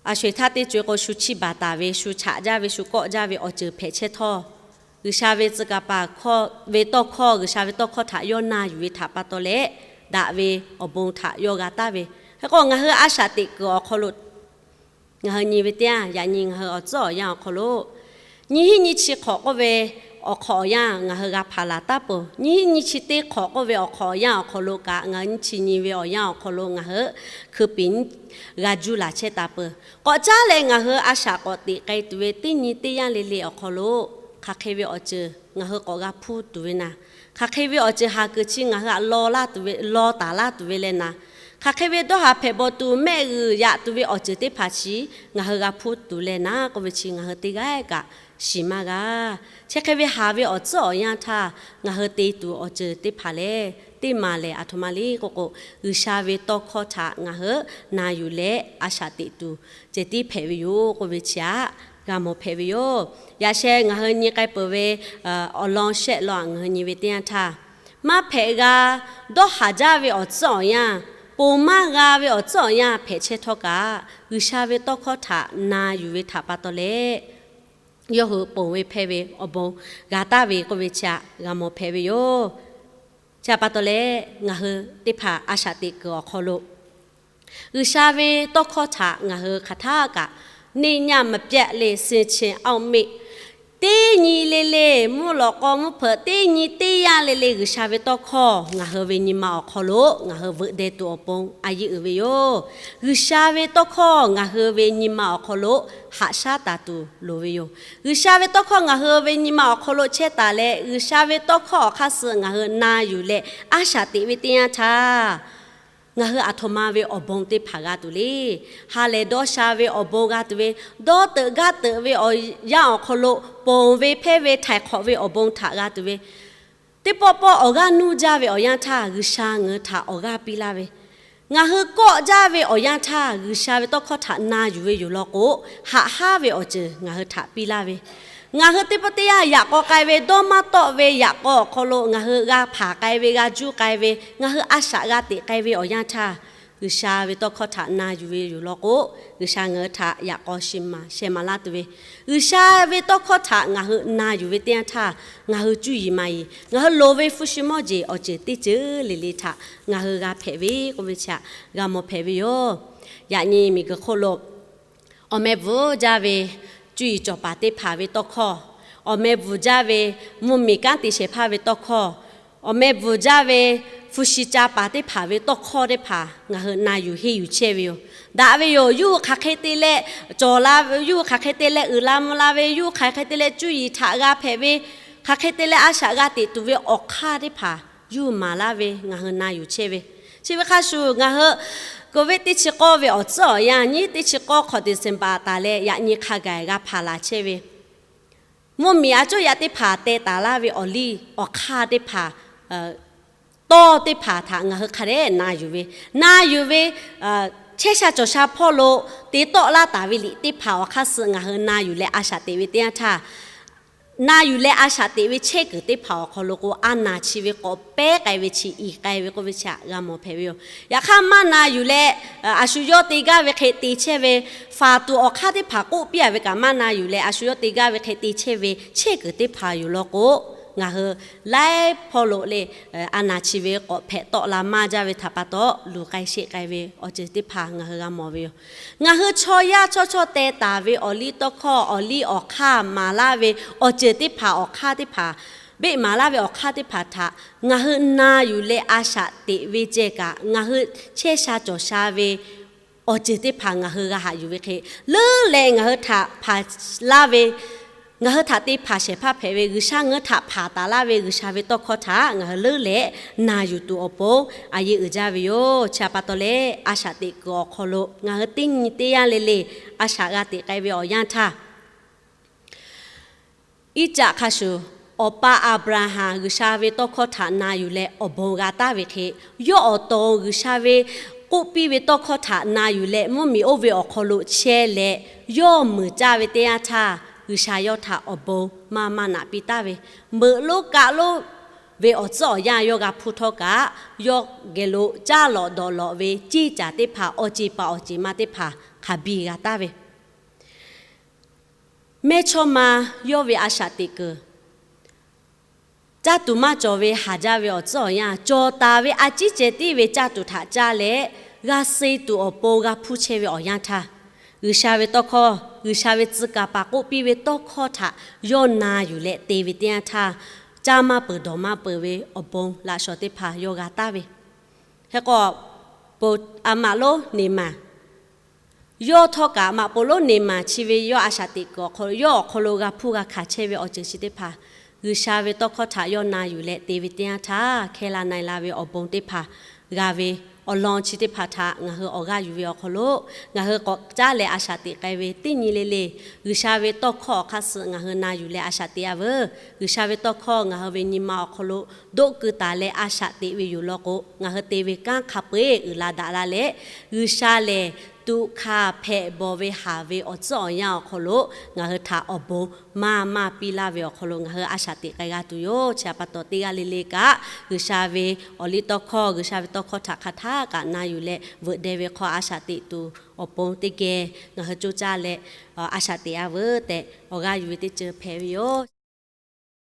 a sho eˬ htaˇ teˇ co e k'o shu chiˇ baˬ taˍ ve, shu chaꞈ jaˇ ve, shu kawˆ jaˇ ve awˬ ceuˬ hpehꞈ chehˇ htawˇ, G'uiˬsha ve tcuh kaˍ paˍ ve tawˇ hkawˇ, G'uiˬsha ve tawˇ hkawˇ htaꞈ yawˇ na yuˬ ve htaꞈ pa taw leh, daꞈ ve awˬ bon htaꞈ yawˇ g'a taˍ ve. Hk'e k'o, ngaˬ hui a shaꞈ teꞈ kuiˬ awˬ hk'aw lo ngaˬ hui nyi ve teˇ yanˇ, yaꞈ nyi ngaˬ hui awˬ tcuhˉ awˬ yanˇ awˬ hk'aw lo nyiˇ hinˉ nyiˇ chi hk'awꞈ k'oˆ ve awˬ hk'awꞈ awˬ yanˇ ngaˬ hui g'a hpaˍ laˬ taˍ peuˬ. Nyiˇ hinˉ nyiˇ chi teˇ hk'awꞈ k'oˆ ve awˬ hk'awꞈ awˬ yanˇ awˬ hk'aw lo kaꞈ, ngaˬ hui nyiˇ chi nyi ve awˬ yanˇ awˬ hk'aw lo ngaˬ hui hkui piˍ g'a juˇ laˬ chehˇ taˍ peuˬ. K'awꞈ caˉ leh ngaˬ hui a shaꞈ k'awꞈ teꞈ k'ai tuˬ ve teˇ nyi teˇ yanˇ le le awˬ hk'aw lo, hk'aˬ hk'e ve awˬ ceuˬ ngaˬ hui k'awꞈ g'a hpuˇ tuˬ ve naˍ, hk'aˬ hk'e ve awˬ ceuˬ haˍ kuiˬ chi ngaˬ hui htaꞈ law taˍ laˇ tuˬ ve le naˍ, hk'aˬ hk'e ve dawˇ haˍ hpehꞈ bawˬ tuˬ mehˆ g'uiˬ yaꞈ tuˬ ve awˬ ceuˬ teˇ hpaˍ chi ngaˬ hui g'a hpuˇ tuˬ leh naˍ k'oˆ ve chi ngaˬ hui teˇ g'aˇ kaꞈ shiˍ maˇ g'a. Chi hk'e ve haˍ ve awˬ tcuhˉ awˬ yanˇ htaˇ, ngaˬ hui te tuˬ awˬ ceuˬ teˇ hpaˍ lehˬ, teˇ maˬ lehˬ aˬ htoꞈ ma le k'oˆ k'o, G'uiˬsha ve tawˇ hkawˇ htaꞈ ngaˬ hui na yuˬ leh a shaꞈ teꞈ tuˬ ceh tiˉ hpehꞈ ve yoˬ k'oˆ ve chi htaꞈ g'a mawˬ hpehꞈ ve yoˬ. Yaꞈ sheh ngaˬ hui nyi k'ai peuˬ ve awˬ lawn shehˆ lawn ngaˬ hui nyi ve teˇ yanˇ htaˇ, maˇ hpehꞈ g'a dawˇ haˍ jaˇ ve awˬ tcuhˉ awˬ yanˇ, ponˬ maˇ g'a ve awˬ tcuhˉ awˬ yanˇ hpehꞈ chehˇ htawˇ kaꞈ, G'uiˬsha ve tawˇ hkawˇ htaꞈ na yuˬ ve htaꞈ pa taw leh, yawˇ hui ponˬ ve hpehˇ ve awˬ bon g'a taˍ ve k'oˆ ve chi htaꞈ g'a mawˬ hpehꞈ ve yoˬ. Chi htaꞈ pa taw leh, ngaˬ hui teˇ hpaˍ a shaꞈ teꞈ kuiˬ awˬ hk'aw lo G'uiˬsha ve tawˇ hkawˇ htaꞈ ngaˬ hui hk'aˬ htaˇ kaꞈ 念念不忘 leh 深深 အောက်မေ့, teˇ nyi le le, mvuhˇ lawꞈ k'aw mvuhˇ hpeuꞈ teˇ nyi teˇ yanˇ le le G'uiˬsha ve tawˇ hkawˇ ngaˬ hui ve nyi ma awˬ hk'aw lo ngaˬ hui veuꞈ deh tuˬ awˬ pon a yeˇ uiˍ ve yoˬ. G'uiˬsha ve tawˇ hkawˇ ngaˬ hui ve nyi ma awˬ hk'aw lo haꞈ shaˉ taˍ tuˬ loˍ ve yoˬ. G'uiˬsha ve tawˇ hkawˇ ngaˬ hui ve nyi ma awˬ hk'aw lo chehˇ taˍ leh, G'uiˬsha ve tawˇ hkawˇ awˬ hk'aˇ suh ngaˬ hui na yuˬ leh a shaꞈ teꞈ ve teˇ yanˇ htaˇ, ngaˬ hui aˬ htoꞈ ma ve awˬ bon teˇ hpaˍ g'a tuˬ le. Ha lehˬ dawˇ sha ve awˬ bon g'a tuˬ ve, dawˇ teuꞈ gaˇ teuꞈ ve awˬ yanˇ awˬ hk'aw lo ponˬ ve hpehˇ ve htaiˍ hk'awꞈ ve awˬ bon htaꞈ g'a tuˬ ve, teˇ pawˆ pawˆ awˬ g'aˇ nuˇ jaˇ ve awˬ yanˇ htaˇ G'uiˬsha ngaˬ hui htaꞈ awˬ g'aˇ piˇ laˇ ve, ngaˬ hui kawˆ jaˇ ve awˬ yanˇ htaˇ G'uiˬsha ve tawˇ hkawˇ htaꞈ na yuˬ ve yoˬ law k'o, haꞈ haˉ ve awˬ ceuˬ ngaˬ hui htaꞈ piˇ laˇ ve, ngaˬ hui teˇ pawˆ teˇ yanˇ yaꞈ k'aw k'ai ve dawˇ maˇ tawˆ ve yaꞈ k'aw awˬ hk'aw lo ngaˬ hui g'a hpanˍ k'ai ve, g'a juˇ k'ai ve, ngaˬ hui a shaꞈ g'a teꞈ k'ai ve awˬ yanˇ htaˇ, G'uiˬsha ve tawˇ hkawˇ htaꞈ na yuˬ ve yoˬ law k'o, G'uiˬsha ngaˬ hui htaꞈ yaꞈ k'aw shiˍ maˍ sheh maˍ laˇ tuˬ ve, G'uiˬsha ve tawˇ hkawˇ htaꞈ ngaˬ hui na yuˬ ve teˇ yanˇ htaˇ, ngaˬ hui cuˇ yiˍ maˍ yiˍ ngaˬ hui loˍ ve hpu shi mawˇ jeˬ awˬ ceuˬ teˇ ceuˬ le le htaꞈ ngaˬ hui g'a hpehꞈ ve k'oˆ ve chi htaꞈ g'a mawˬ hpehꞈ ve yoˬ. Yaꞈ nyi miˬguiˬ hk'oˆ lo awˬ meh bvuhˬ jaˇ ve cuˇ yiˍ cawˬ paˍ teˇ hpaˍ ve tawˇ hkawˇ, awˬ meh bvuhˬ jaˇ ve mvuhˇmiˬ kanˉ te shehˍ hpaˇ ve tawˇ hkawˇ, awˬ meh bvuhˬ jaˇ ve hpu shi ca paˍ teˇ hpaˍ ve tawˇ hkawˇ teˇ hpaˍ ngaˬ hui na yuˬ henˇ yuˬ chehˇ ve yoˬ. Daꞈ ve yoˬ. Yawˇ hui hk'aˬ hk'e te leh cawˬ la, yawˇ hui hk'aˬ hk'e te leh uiˍ la mvuh la ve, yawˇ hui hk'aˬ hk'e te leh cuˇ yiˍ htaꞈ g'a hpehꞈ ve, hk'aˬ hk'e te leh a shaꞈ g'a teꞈ tuˬ ve awˬ hk'aˇ teˇ hpaˍ yawˇ hui maˍ laˇ ve ngaˬ hui na yuˬ chehˇ ve. Chi ve hk'a shuˍ ngaˬ hui Covid teˇ chi k'awˇ ve awˬ tcuhˉ awˬ yanˇ, nyiˇ teˇ chi k'awˇ hk'awꞈ December taˍ leh yaꞈ nyi hk'a gaˬ g'a hpanˍ laˬ chehˇ ve, mvuhˇmiˬ a cawˇ yaꞈ teˇ hpaˍ teh taˍ laˇ ve awˬ liˇ awˬ hk'aˇ teˇ hpaˍ, tawˇ teˇ hpaˍ htaꞈ ngaˬ hui hk'a dehꞈ na yuˬ ve, na yuˬ ve, chehˇ sha cawˬ sha hpawˇ lo te tawˆ laˇ taˍ ve liꞈ teˇ hpaˍ awˬ hk'aˇ suh ngaˬ hui na yuˬ leh a shaꞈ teꞈ ve teˇ yanˇ htaˇ, na yuˬ leh a shaꞈ teꞈ ve chehˇ kuiˬ teˇ hpaˍ awˬ hk'aw lo k'o, a naˬ chi ve k'awꞈ pehˉ k'ai ve chi i k'ai ve k'oˆ ve chi htaꞈ g'a mawˬ hpehꞈ ve yoˬ. Yaꞈ hk'aˇ maˇ na yuˬ leh a shu yawˇ te gaˇ ve hk'e te chehˇ ve, faˍ tuˬ awˬ hk'aˇ teˇ hpaˍ k'oˆ piˇ a ve kaꞈ maˇ na yuˬ leh a shu yawˇ te gaˇ ve hk'e te chehˇ ve chehˇ kuiˬ teˇ hpaˍ yoˬ law k'o, ngaˬ hui laiˉ hpawˇ lo le, a naˬ chi ve k'awꞈ hpehꞈ tawˆ la maˇ jaˇ ve htaꞈ pa taw luˬ k'ai sheˆ k'ai ve awˬ ceuˬ teˇ hpaˍ ngaˬ hui g'a mawˬ ve yoˬ. Ngaˬ hui chaw yaˇ chawˇ chawˇ teh taˍ ve awˬ liˇ tawˇ hkawˇ, awˬ liˇ awˬ hk'aˇ maˍ laˇ ve awˬ ceuˬ teˇ hpaˍ, awˬ hk'aˇ teˇ hpaˍ, beˆ maˍ laˇ ve awˬ hk'aˇ teˇ hpaˍ htaꞈ ngaˬ hui na yuˬ leh a shaꞈ teꞈ ve ceh kaꞈ, ngaˬ hui chehˇ sha cawˬ sha ve awˬ ceuˬ teˇ hpaˍ ngaˬ hui g'a haꞈ yuˬ ve hk'e, leuˉ leh ngaˬ hui htaꞈ hpanˍ laˇ ve, ngaˬ hui htaꞈ te hpanˍ shehˍ hpaˇ hpehꞈ ve G'uiˬsha ngaˬ hui htaꞈ hpanˍ taˍ laˇ ve G'uiˬsha ve tawˇ hkawˇ htaꞈ ngaˬ hui leuˉ leh na yuˬ tuˬ awˬ pon a yeˇ uiˍ jaˇ ve yoˬ. Chi htaꞈ pa taw leh, a shaꞈ teꞈ kuiˬ awˬ hk'aw lo ngaˬ hui teˇ nyi teˇ yanˇ le le a shaꞈ g'a teꞈ k'ai ve awˬ yanˇ htaˇ, Iˉcaˆ hk'a shuˍ, awˬ pa Aˍbraˍhanˍ G'uiˬsha ve tawˇ hkawˇ htaꞈ na yuˬ leh awˬ bon g'a taˍ ve hk'e, yawˇ awˬ to G'uiˬsha ve k'oˆ piˇ ve tawˇ hkawˇ htaꞈ na yuˬ leh mvuhˇmiˬ oˇ ve awˬ hk'aw lo chehˇ leh, yawˇ muiˬ caˇ ve teˇ yanˇ htaˇ, G'uiˬsha yawˇ htaꞈ awˬ bon maˇ maˇ naꞈ piˇ taˍ ve, meuꞈ lonˉ kaˆ lonˉ ve awˬ tcuhˉ awˬ yanˇ yawˇ g'a hpuˇ htawˇ kaꞈ, yawˇ geh lo caˇ lawꞈ dawˬ lawꞈ ve ceˇ caˬ teˇ hpaˍ, awˬ ceˬ paˍ awˬ ceˬ ma teˇ hpaˍ hk'aˬ biˇ g'a taˍ ve, mehˇchawˇma yawˇ ve a shaꞈ teꞈ kuiˬ, caˇ tuˬ maˇ cawˬ ve haˍ jaˇ ve awˬ tcuhˉ awˬ yanˇ, cawˬ taˍ ve a ciˉ ceh tiˉ ve caˇ tuˬ htaꞈ caˇ leh, g'a suh tuˬ awˬ pon g'a hpuˇ chehˇ ve awˬ yanˇ htaˇ, G'uiˬsha ve tawˇ hkawˇ, G'uiˬsha ve tcuh kaˍ paˍ k'oˆ piˇ ve tawˇ hkawˇ htaꞈ yawˇ na yuˬ leh te ve teˇ yanˇ htaˇ, caˇ maˇ peuˬ dawˬ maˇ peuˬ ve awˬ bon laꞈ shawˍ teˇ hpaˍ yawˇ g'a taˍ ve. Hk'e k'o, a maꞈ lonˉ Neˍmaˍ, yawˇ htawˇ kaꞈ maꞈ poˍ lonˉ Neˍmaˍ chi ve yawˇ a shaꞈ teꞈ kuiˬ awˬ hk'aw lo, yawˇ awˬ hk'aw lo g'a hpuˇ g'a hkanˍ chehˇ ve awˬ ceuˬ chi teˇ hpaˍ, G'uiˬsha ve tawˇ hkawˇ htaꞈ yawˇ na yuˬ leh te ve teˇ yanˇ htaˇ, hkehˇ la na e la ve awˬ bon teˇ hpaˍ g'a ve, awˬ lawn chi teˇ hpaˍ htaꞈ ngaˬ hui awˬ g'aˇ yuˬ ve awˬ hk'aw lo, ngaˬ hui k'awꞈ caˉ leh a shaꞈ teꞈ k'ai ve teˇ nyi le le, G'uiˬsha ve tawˇ hkawˇ awˬ hk'aˇ suh ngaˬ hui na yuˬ leh a shaꞈ teꞈ-a veuˬ. G'uiˬsha ve tawˇ hkawˇ ngaˬ hui ve nyi ma awˬ hk'aw lo doˆ keu taˍ leh a shaꞈ teꞈ ve yoˬ law k'o, ngaˬ hui te ve kanˉ hk'a peu-eˬ uiˍ la daꞈ la leh, G'uiˬsha lehˬ tuꞈ hkanˍ hpehꞈ bawˬ ve haˍ ve awˬ tcuhˉ awˬ yanˇ awˬ hk'aw lo ngaˬ hui htaꞈ awˬ bon maˇ maˇ piˇ laˇ ve awˬ hk'aw lo ngaˬ hui a shaꞈ teꞈ k'ai g'a tuˬ yoˬ. Chi htaꞈ pa taw, teˇ g'aˇ le le kaꞈ G'uiˬsha ve awˬliˇtawˇhkawˇ, G'uiˬsha ve tawˇ hkawˇ htaꞈ hk'aˬ htaˇ kaꞈ na yuˬ leh veuꞈ deh ve hk'aw a shaꞈ teꞈ tuˬ awˬ pon teˇ geh ngaˬ hui coˇ caˇ leh a shaꞈ teꞈ-a veuˬ tehꞈ awˬ g'aˇ yuˬ ve teˇ ceuˬ hpehꞈ ve yoˬ.